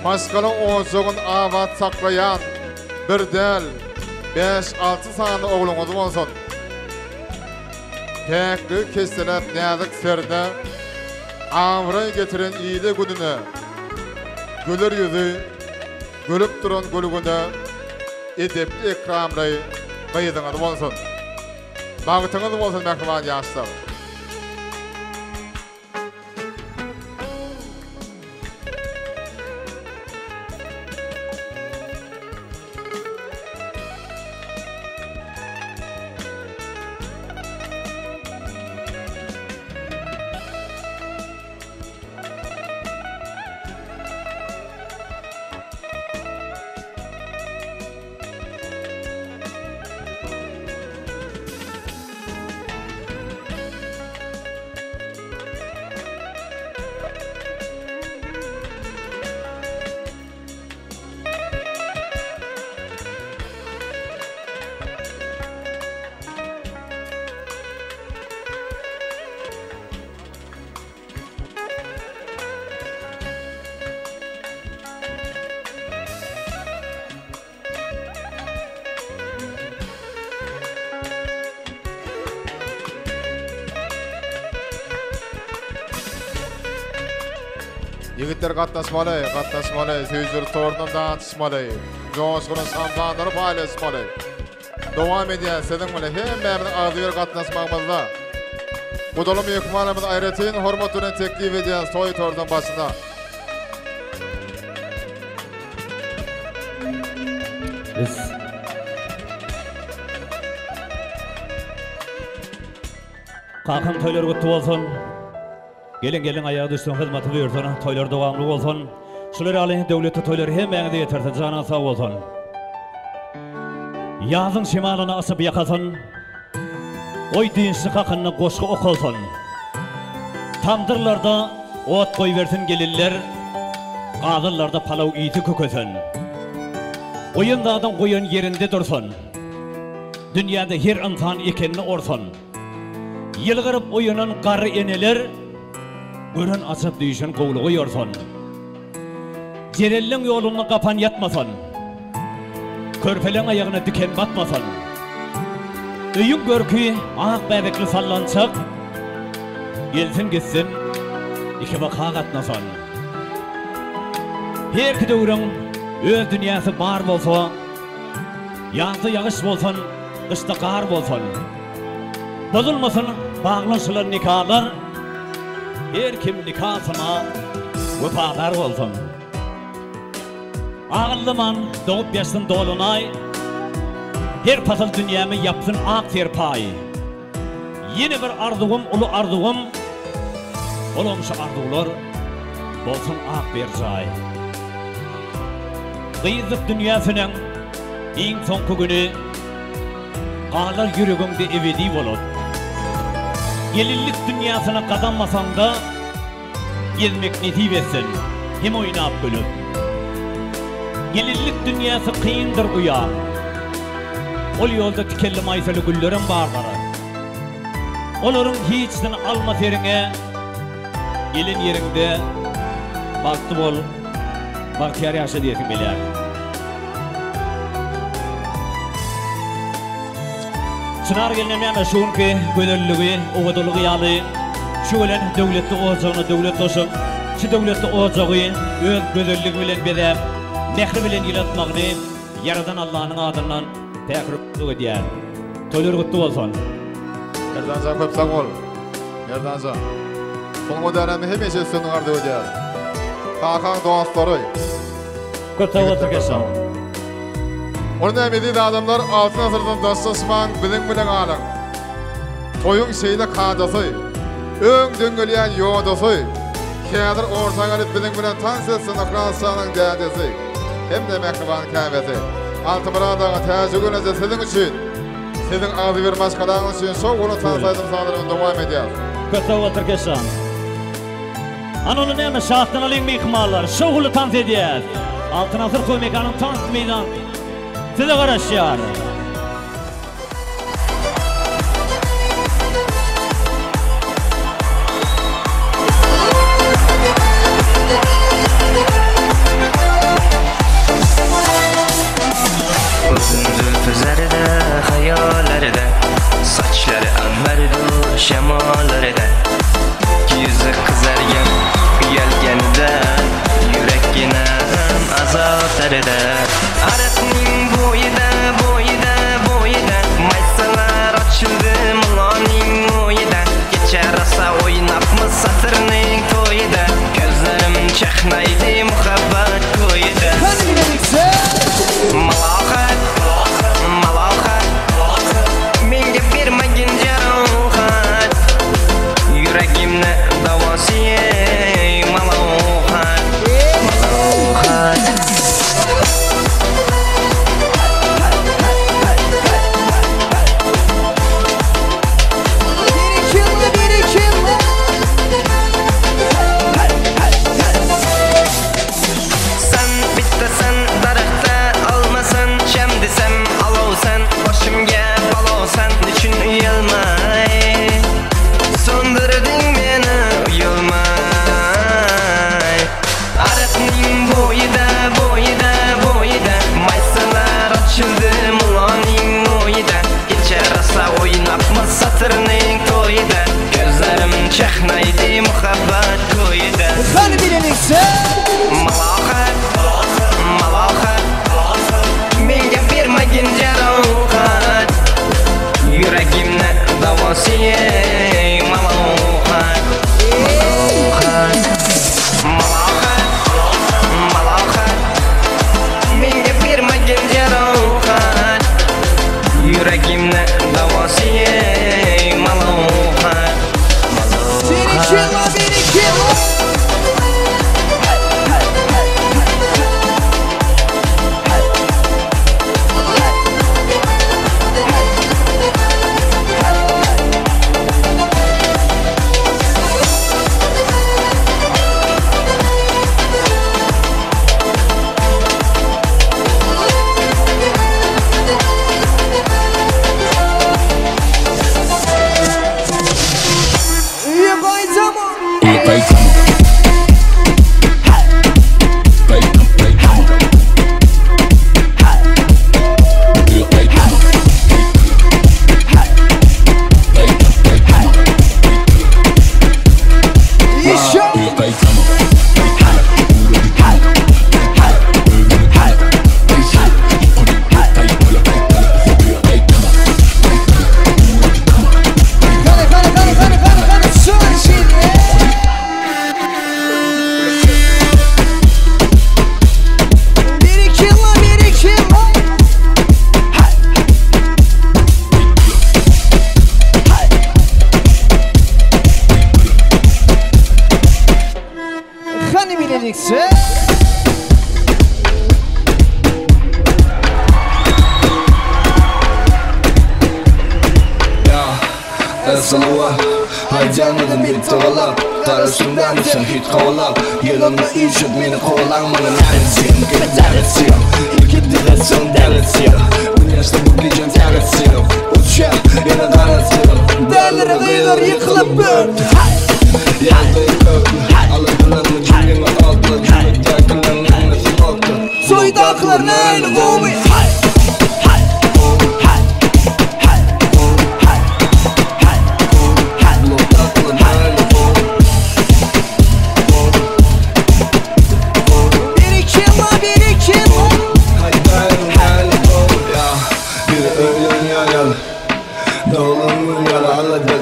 maşgala ojagyn abat saklaýan bir däl, bäş-alty sany ogluňyz bolsun. Päkligi keseläp näzik serne, Abraý getiren ile gününe, Güler ýüzi gülüp duran gülgüne, Edepli-ekramly gyzyňyz bolsun. Bagtyňyz bolsun mähriban ýaşlar! Ýigitler gatnaşmaly, gatnaşmaly, süýjülik torundan datyşmaly, joşgunyň şampanlary paýlaşmaly. Dowam edýär siziň bilen hemmämiziň agzybir gatnaşmagymyzda. Gudaly myhmanymyzy aýratyn hormat bilen teklip edýäris toý torduň başyna. Biz Kakam toýlar gutly bolsun. Geliň geliň aýagy düşsün hyzmaty buýursun toýlar dowamly bolsun. Şular ýaly döwletli toýlar hemmäňize ýetirsin janyňyz sag bolsun. Ýazyň şemalyny asyp ýakasyn. Goý dynçlyk hakynda goşgy okalsyn. Tamdyrlarda ot goýbersin gelinler, Gazanlarda palaw ysy kökesin. Goýan zadyň goýan ýerinde dursun. Dünýäde her ynsan ekenini orsun. Ýylgyryp oýanan garry eneler, Gören ajap düýşün gowluga ýorsun. Jerelleň ýolunda gapan ýatmasyn. Körpeleň aýagyna diken batmasyn. Öýüň görki ak bäbekli sallançak, Gelsin gitsin, ikibaka gatnasyn. Herki döwrüň öz dünýäsi bar bolsa, Ýazda ýagyş bolsun, gyşda gar bolsun. Bozulmasyn baglanyşylan nikalar, Her kim nikasyna wepadar bolsun. Agyllyman dogup ýaşsyn dolunaý, Her pasyl dünýäme ýapsyn ak serpaý. Ýene bir arzuwym uly arzuwym, Olam şu arzuwlar bolsun ak berjaý. Gyzlyk dünýäsiniň iň soňky güni Galar ýüregiňde ebedi bolup. Gelinlik dünýäsine gadam basaňda, Gezmek nesip etsin, hem oýnap gülüp. Gelinlik dünýäsi kyndyr uýa. Ol ýolda tikenli maýsaly güllerem bardyr. Olaryň hiçsini alma seriňe, Gelen ýeriňde bagtly bol, bagtyýar ýaşa diýesim gelýär. Çynar gelnem näme şu günki gözelligi, owadanlygy ýaly şu gelen döwletli ojagyna döwlet goşup, şu döwletli ojagy öz gözelligi bilen bezäp, mähri bilen ýylatmagyny Ýaradan Allanyň adyndan päk arzuw edýär. Toýlar gutly bolsun! Merdanjan köp sag bol. Merdanjan. Soňky dänämi hemişe üstünlik arzuw edýär. Kakaň dostlary. Köp sag bol Tirkeşjan. Ony näme eziz adamlar Altyn asyrdan daşlaşmaň biziň bilen galyň. Toýuň şeýle kadasy, öňden gelýän ýodasy, häzir orta gelip biziň bilen tans etsin Yhlasjanyň dädesi hem-de mähriban käbesi Altymyrat aga Täjigül eje siziň üçin. Siziň agzybir maşgalaňyz üçin şowhunly tans aýdym-sazlarymyzy dowam edýär. Köp sag bol Tirkeşjan. Ana onda näme şatlanalyň myhmanlar, şowhunly tans edýäs. Altyn asyr toý mekanyň tans meýdan size garaşýar. Uzun zülfü zerde, hayallerde Saçları anberdur şemallerde Yüzü kızargan uyalganidan Yürekginem azob darida Ariqning bo'yida, bo'yida, bo'yida Maysalar ochildi muloning o'yida Kecha rosa o'ynabmiz satrning to'yida Ko'zlarim chaqnaydi muhabbat ko'yida Malohat, malohat Menga bermagin jarohat Yuragimni davosi ey malohat Malohat San bittasan daraxtda olmasan Sham desam olovsan Boshimga balosan Nechun uyalmay So'ndirding meni uyalmay Ariqning bo'yida bo'yida bo'yida Maysalar ochildi muloning o'yida Kecha rosa o'ynabmiz satrning to'yida Ko'zlarim chaqnaydi muhabbat ko'yida Hany bilelikde. Malohat, malohat Menga bermagin jarohat Yuragimni davosi ey malohat Malohat, malohat, malohat Menga bermagin jarohat Yuragimni davosi ey malohat Bir iki la bir iki la. Üye gaýtama. Hany hany hany hany hany hany sür şimdi. Bir iki la bir iki la. Hany bilelikde. Ya Saluwa Haýjanmadan bir togalap Garasyndan sen hit kovalap Ýylymda işit meni kovalan Mana näretsin, näretsin Ilki diretsin, däretsin Dünýäsde bu gijäň täretsin Uçýar, ýene ganatsin Dälere gyýlar ýykylyp bör. Ýagdaýy köp Alydylanmy jübiňe altla Jübüdäkileň hemmesi nokta Soýdakylar näli gowy. Bir iki la bir iki la. Biri öýlenýän ýaly Doglan ýaly Alada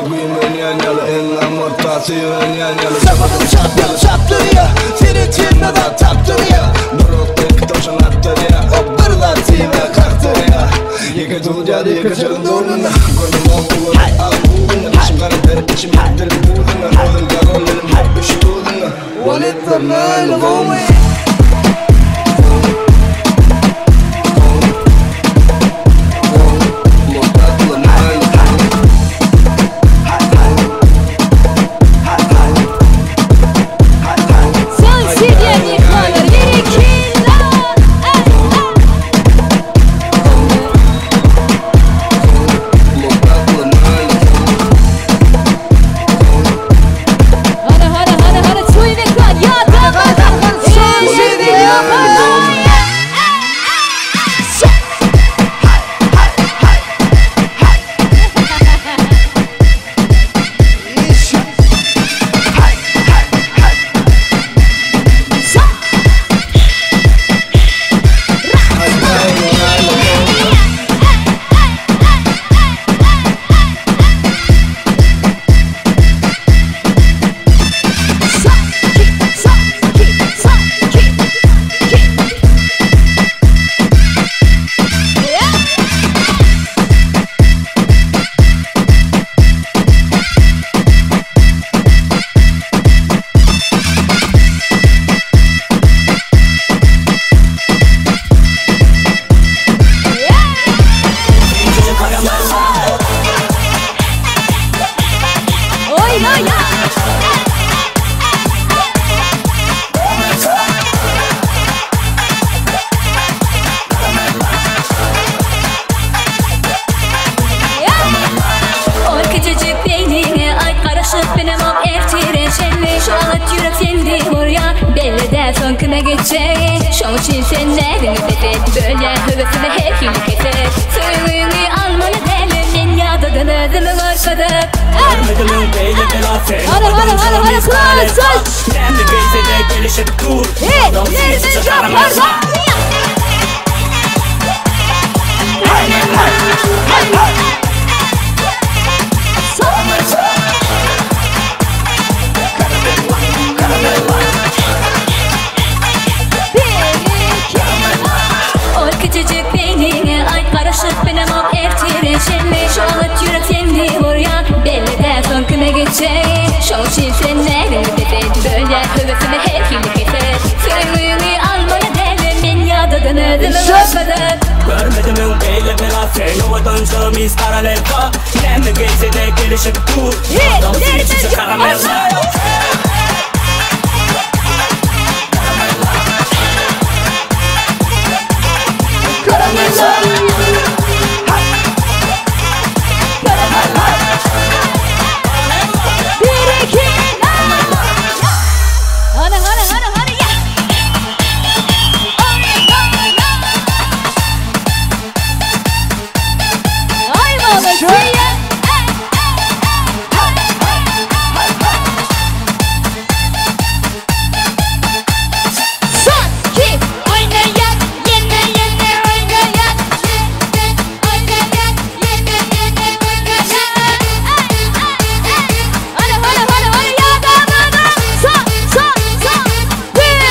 güýmenýän ýaly Enňam ortasy ýörenýän ýaly Çapadyň çapýar çapdyrýar. Seni çeneden tapdyrýar. Bir okda iki towşan atdyrýar Bir zat diýme kakdyrýar Ýeke tutulýar ýeke çölüň ornuna Görnüm ok ugur ak buguna Içim gara der içim etdir buzuna Özüm garol elim hep üç duzuna Waletler näli gowy. gitjegi Şoň üçin sen näziňi bes et Bölýän höwesimi her hili kesip Söýgüňi almaly däl men ýadadan özümi görkezip Görmedimiň beýle bela sen Hadi, hadi, hadi, hadi, klas, Näme gelse-de gelişip dur Hey, Adam nereden seni yaparsan? Ol küçücük beynine ait Karışık benim ok ertire Şenli şu alıp yürek seni vurya Belli de son kime geçeceği Şoň üçin sen näziňi bes et Bölýän höwesimi her hili kesip Söýgüňi almaly däl men ýadadan özümi görkezip Görmedimiň beýle bela sen owadança mis karamella Näme gelse-de gelişip dur Hey, Adam seni nereden çiçek karamella Bir iki Hadi hadi hadi hadi ya. Ay baba ya. Son iki oynayak yene yene oynayak yene oynayak yene yene oynayak. Hadi hadi hadi hadi ya da da da. Son son son. Bir.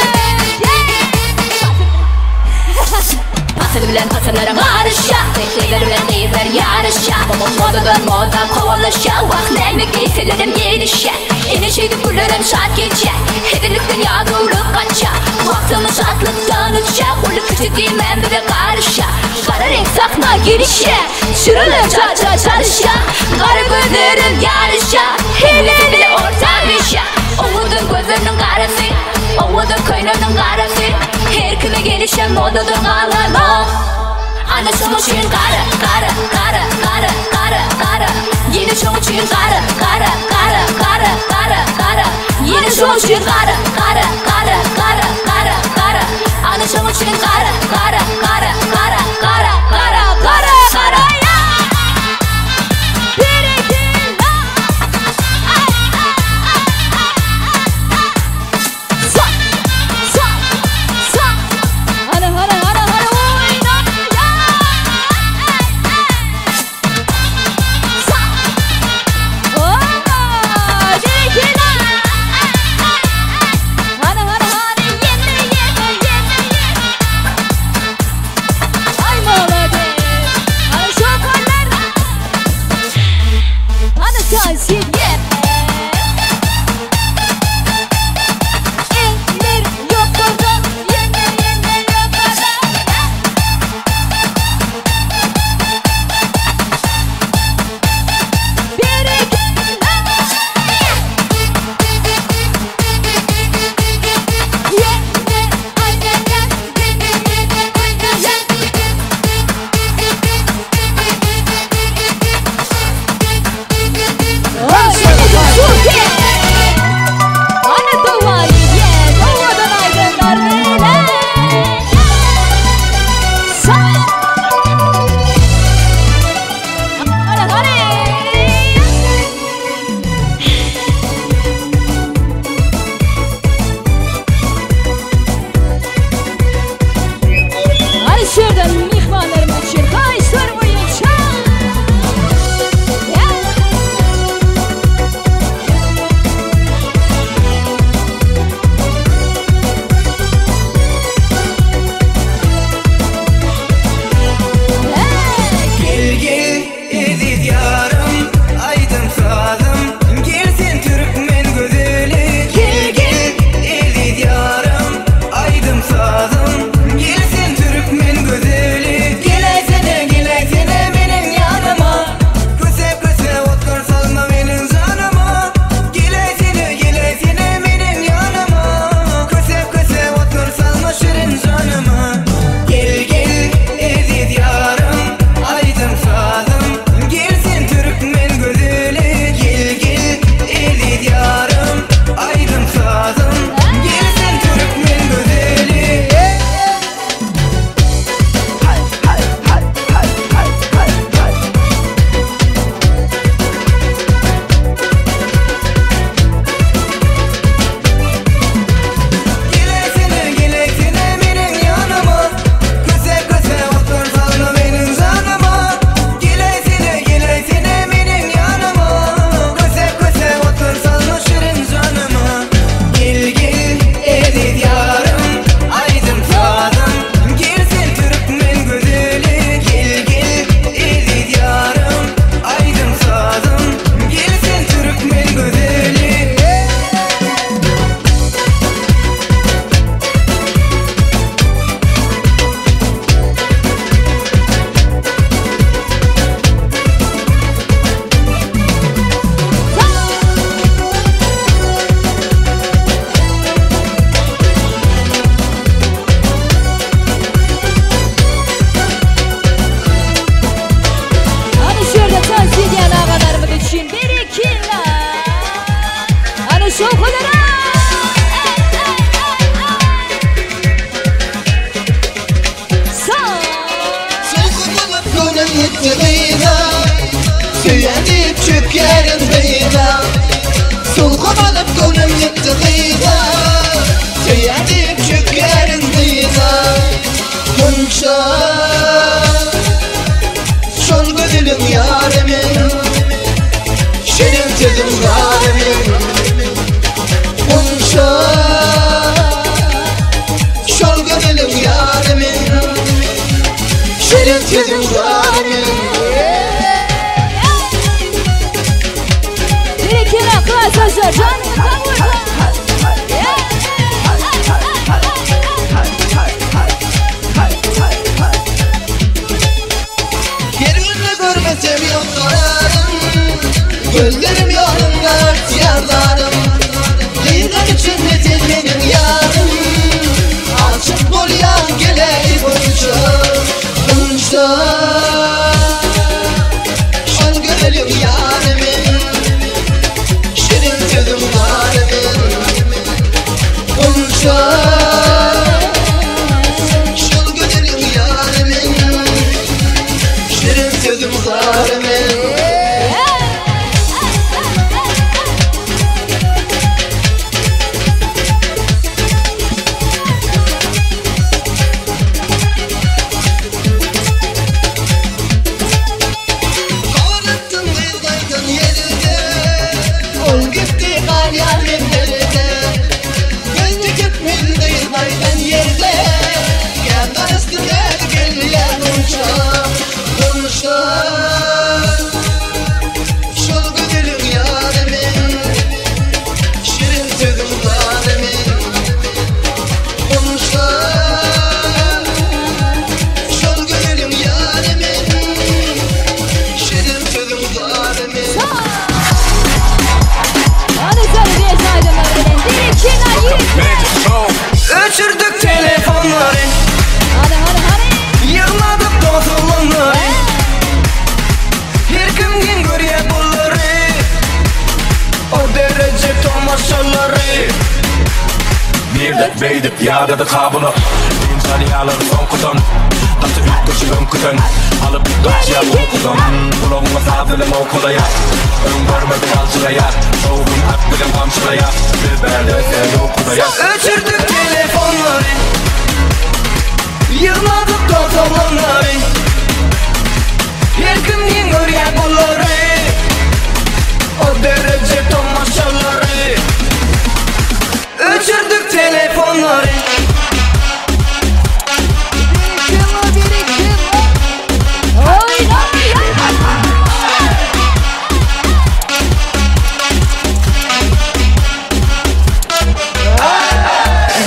Pasır bilen pasırlara karışa Kıyılar bilen kıyılar yarışa Modadan moda kovalaşa Vah näme geýselerim gelişe Ene şeýdip güllerim şat geçe Hedilikden ýadawlyk gaça Wagtymy şatlykdan uça Gully küçük diýmän bize garyşa Gara reňk sahna girişe Şürüler ça ça çalışa Gara gözlerim yarışa Hemesi bile orta düşe Owadan gözleriniň garasy Owadan köýneginiň garasy Her kime gelişe modadan galanok Ana şoň üçin gara, gara, gara, gara, gara, gara Ýene şoň üçin gara, gara, gara, gara, gara, gara Ýene şoň üçin gara, gara, gara, gara, gara, gara Ana şoň üçin gara, gara, gara, gara, gara, gara, gara, gara Bir iki Son son son. Hadi hadi hadi hadi oyna ya. Son. Oo, bir iki Hadi hadi hadi yene yene yene yene. ýetdi gyza Söýen diýip çökýärin dyza Sulhum alyp göwnüm ýetdi gyza Söýen diýip çökýärin dyza Gunça Şol gözeliň ýary men Şirin sözüň zary men Gunça Şol gözeliň ýary men Şirin sözüň zary men Berekella klasdaşlar janyňyz sag bolsun. Her günde görmesem yok kararım Gözlerim yolunda örtüyorlarım Kıyıdan içinde sen benim yarım Açık bolyan geley boyunca Bunca Şol görelim yarımın Şirin sözüm varımın Bunca Şol görelim yarımın Şirin sözüm zarımın Kovalattin gyz gaýdan ýerde Ol gitdi galýar men ýerde Göz dikip men gyz gaýdan ýerde Gäp garysdy näz gelýär munça Munça Şol gözeliň ýary men Şirin sözüň zary men Munça Şol gözeliň ýary men Şirin sözüň zary men Hany söz diýen aýdymlar bilen Berekella ýigitler. Öçürdük telefonlary Hany hany hany. Ýygnadyk dost-oglanlary Her kim geň görýär bulary O dereje tomaşalary Birdik beýdip ýadady kabula Dynç alýarlar soňkudan Gaty üýtgeşik öňküden Alyp gaçýar ukudan Gulagyňa saz bilen owkalaýar Öň görmedik aljyraýar Şowhun at bilen gamçylaýar Biz bärde seni ukudaýas Öçürdük telefonlary Ýygnadyk dost-oglanlary Her kim geň görýär bulary O dereje tomaşalary Öçürdük telefonlary Berekella berekella. Oýna oýna.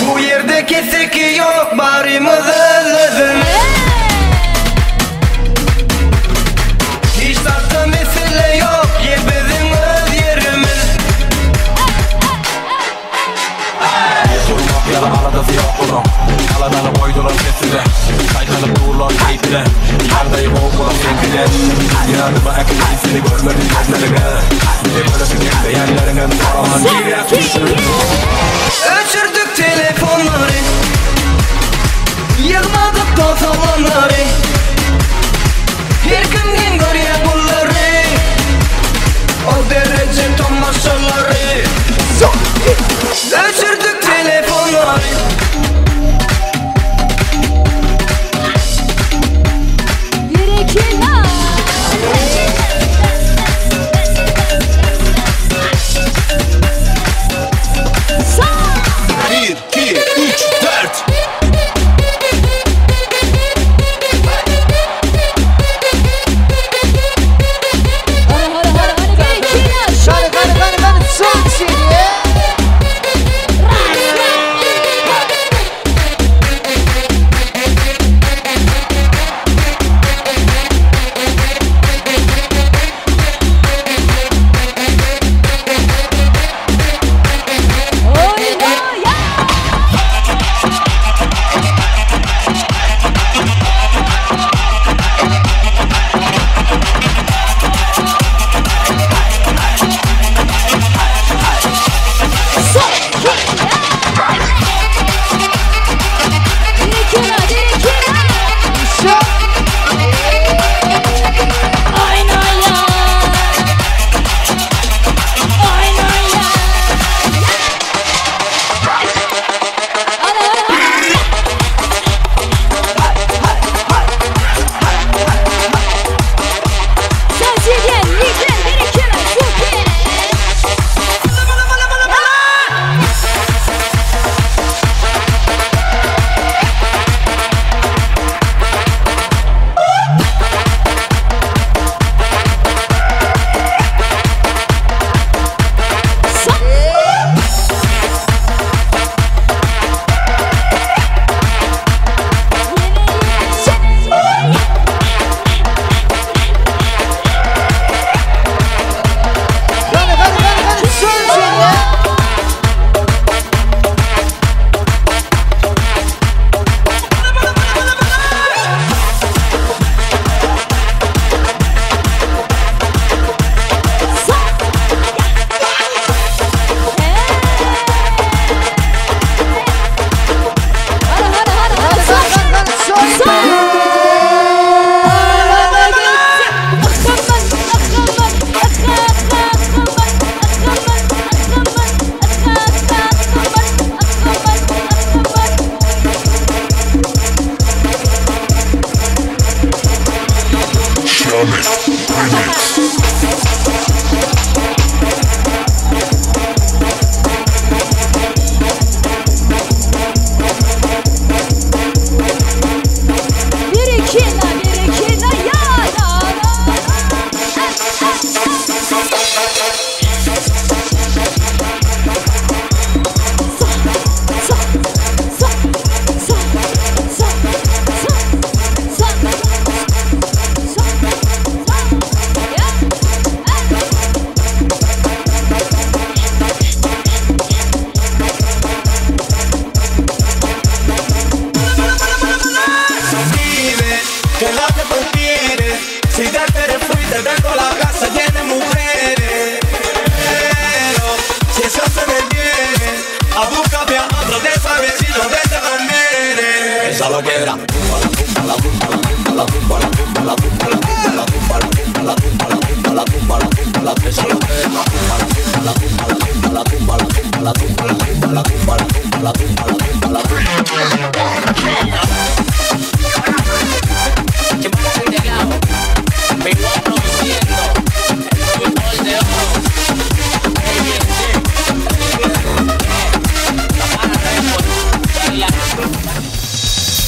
Bu ýerde keseki ýok barymyz öz-özümiz Hiç zatda mesele ýok ýer biziň öz ýerimiz Durmak ýaly aladasy ýok bulaň Aladany goýdular sesine Saýkanyp durlar keýpine Ýagdaýy gowy bolan seňkiden Ýanyma äkidip seni görmedim gözleriňe Ne göresi gelmeýänleriňem soraman girýär Öçürdük telefonlary Ýygnadyk dost-oglanlary Her kim geň görýär bulary O dereje tomaşalary Öçürdük telefonlary Berekella. Bir, iki, üç, dört. Radames Remix. Bir iki na bir iki na ya na na Vive, que la que tú quieres. Si te quieres fuiste, tengo la casa llena de mujeres. Pero si eso se detiene, a búscate a otro de esa vecino de esa manera. Esa lo que era.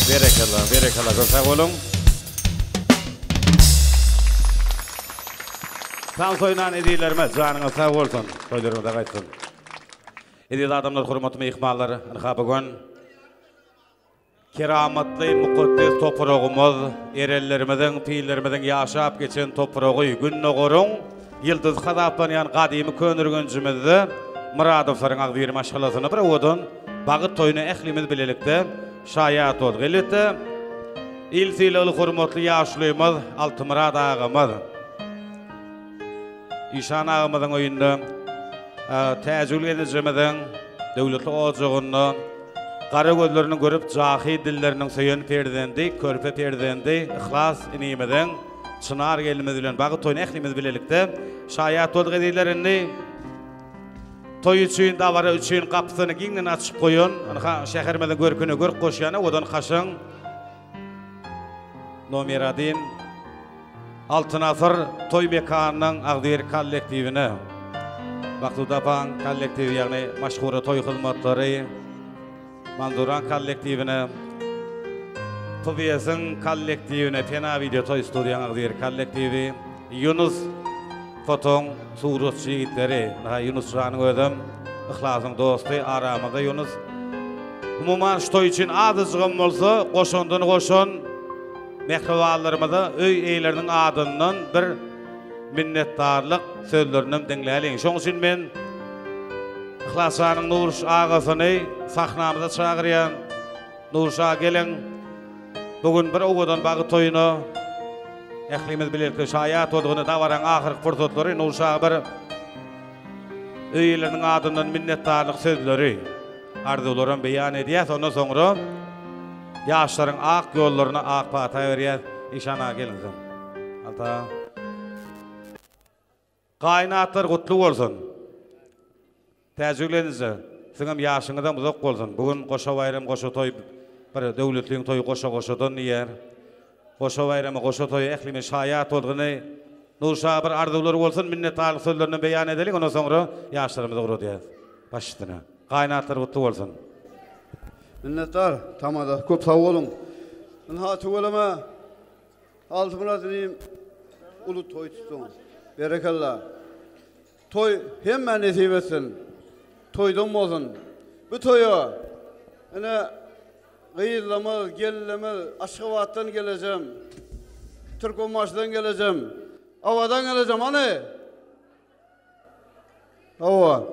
Berekella, berekella, köp sag boluň. Tans oýnan ezizlerimiz, janyňyz sag bolsun, toýlaryňyza gaýtsyn. Eziz adamlar, hormatly myhmanlar, ynha bu gün keramatly mukaddes topragymyz, erenlerimiziň, pirlerimiziň ýaşap geçen topragy, Gündogaryň ýyldyzy hasaplanýan gadymy Köneürgenjimizde Myradowlaryň agzybir maşgalasyna bir owadan bagyt toýuna ählimiz bilelikde şaýat bolduk. Elbetde, il sylagly hormatly ýaşulymyz Altymyrat agamyz, Işan agamyzyň öýünde, Täjigül gelnejemiziň döwletli ojagynda gara gözlerini görüp jahy dilleriniň söýen perzendi, körpe perzendi Yhlas inimiziň Çynar gelnimiz bilen bagyt toýuna ählimiz bilelikde şaýat bolduk ezizler indi toý üçin dabara üçin gapysyny giňden açyp goýan ynha şäherimiziň görküne görk goşýan owadan kaşaň Nomer adin Altyn asyr toý mekanynyň agzybir kollektiwine Maksud apaň kollektiwi ýagny Maşhura toý hyzmatlary Manzuraň kollektiwine PBS-iň kollektiwine Pena wideo toý studiýaň agzybir kollektiwi Ýunus fotoň suratçy ýigitleri ynha Ýunus janyň özem Yhlasyň dosty aramyzda Ýunus Umuman şu toý üçin azajygam bolsa goşandyny goşan Mähribanlarymyza öý eýeleriniň adyndan bir minnetdarlyk sözlerinem diňläliň. Şoň üçin men Yhlasjanyň Nuruş agasyny sahnamyza çagyrýan. Nuruş aga geliň. Bu gün bir owadan bagy toýuna ählimiz bilelikde şaýat bolduk. Indi dabaraň ahyrky pursatlary Nuruş aga bir öý eýeleriniň adyndan minnetdarlyk sözleri, arzuwlaram beýan edýär. Ondan soňra Ýaşlaryň ak ýollaryna ak pata berýäs. Işan aga geliň soň. Alta. Gaýynatlar gutly bolsun. Täjigül enije, siziňem ýaşyňyzam uzak bolsun. Bu gün goşa baýram, goşa toý bir döwletliň toýy goşa-goşadan diýýär. Goşa baýrama, goşa toýa ählimiz şaýat bolgyny. Nurşa aga bir arzuwlary bolsun, minnetdarlyk sözlerini beýan edeliň, ondan soňra ýaşlarymyzy ugradýas. Baş üstüne. Gaýynatlar gutly bolsun. Minnetdar tamada köp sag boluň. Ynha tüweleme Altymyrat inim uly toý tutduň. Berekella. Toý hemmä nesip etsin. Toýdan bolsun. Bu toýa ine gyzlamyz, gelinlemiz Aşgabatdan gelejem. Türkmenbaşydan gelejem. Awadan gelejem hany. Hawa.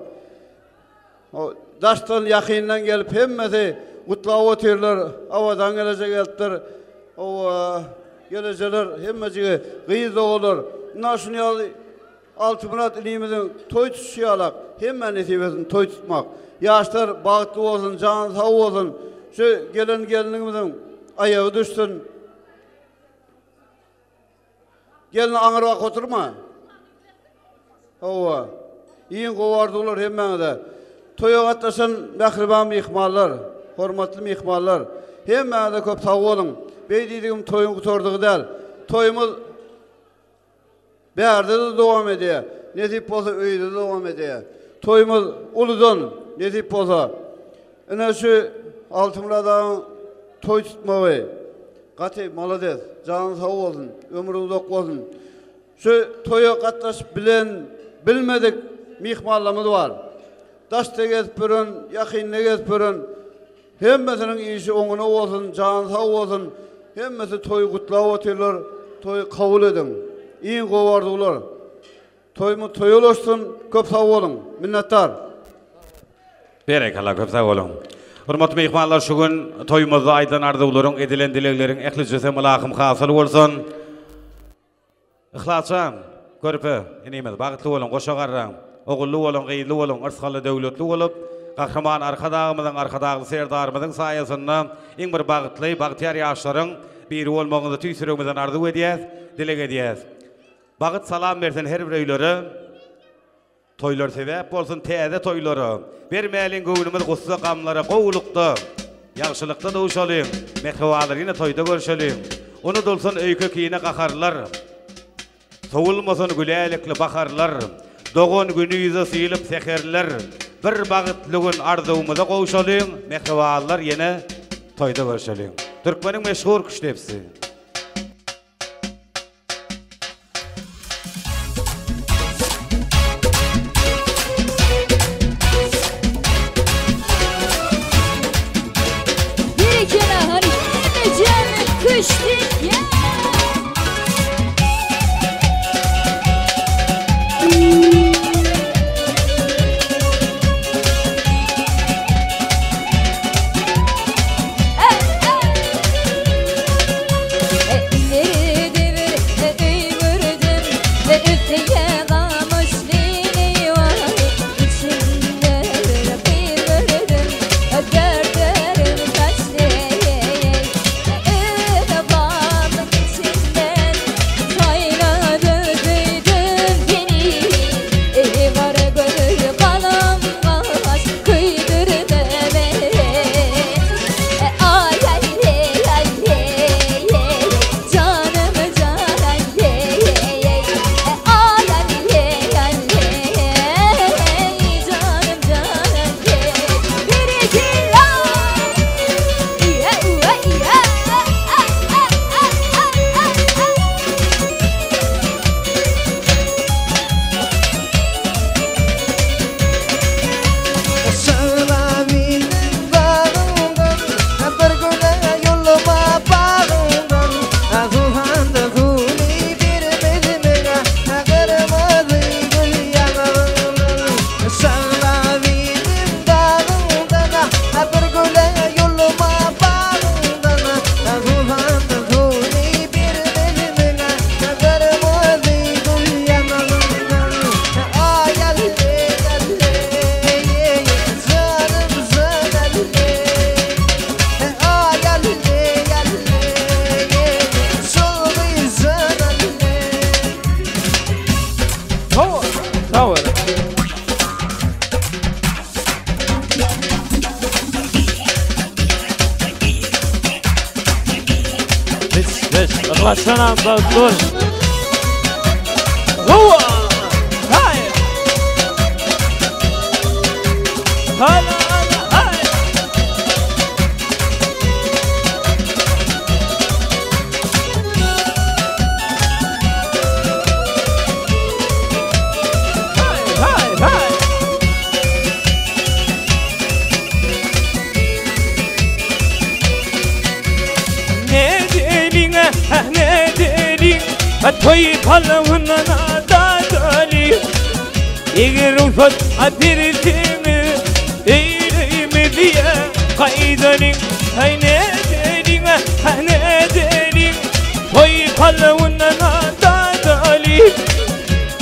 Daşdan ýakyndan gelip hemmesi gutlap otyrlar. Awadan geleje gelipdir. Hawa, gelejeler hemmejigi gyz doganlar. Ynha şuny ýaly Altymyrat inimiziň toý tutuşy ýalak hemmä nesip etsin toý tutmak. Ýaşlar bagtly bolsun, jany sag bolsun. Şu gelen gelnimiziň aýagy düşsün. Gelin aňyr bak oturma. Hawa. Iň gowy arzuwlar hemmäňize. Toýa gatnaşan mähriban myhmanlar, hormatly myhmanlar, hemmäňize köp sag boluň. Beý diýdigim toýuň gutardygy däl. Toýumyz. Bärde-de dowam edýär. Nesip bolsa öýde-de dowam edýär. Toýumyz uludan nesip bolsa. Ine şu Altymyrat agaň toý tutmagy gaty malades. Janyň sag bolsun, ömrüň uzak bolsun. Şu toýa gatnaşyp bilen, bilmedik myhmanlarymyz bar. Daşda gezip ýören, ýakynda gezip ýören hemmesiniň işi oňuna bolsun, jany sag bolsun. Hemmesi toýy gutlap otyrlar. Toýy kabul ediň. Iň gowy arzuwlar. Toýumyz toýa ulaşsyn. Köp sag boluň. Minnetdar. Berekella köp sag boluň. Hormatly myhmanlar şu gün toýumyzda aýdylan arzuwlaryň edilen dilegleriň ählijesi ylahym hasyl bolsun. Yhlasjan, körpe inimiz bagtly boluň goşa garraň, ogully boluň gyzly boluň yrsgally döwletli bolup Gahryman Arkadagymyzyň Arkadagly Serdarymyzyň saýasynda iň bir bagtly bagtyýar ýaşlaryň biri bolmagyňyzy tüýs ýüregimizden arzuw edýäs, dileg edýäs. Bagyt salam bersin her bir öýlere. Toýlar sebäp bolsun täze toýlara. Bermäliň göwnümiz gussa gamlara gowulykda, ýagşylykda duşalyň. Mähribanlar ýene toýda görşeliň. Unudylsyn öýke kine gaharlar. Sowulmasyn gülälekli baharlar. Dogan güni ýüze sylyp säherler. Bir bagtly gün arzuwymyza gowşalyň. Mähribanlar ýene toýda görşeliň. Türkmeniň meşhur küştdepsi. Berekella hany hemmejämiz küştdep ýa.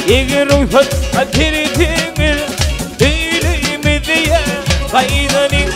Eger rugsat berseňiz, öýlerimize gaýdalyň.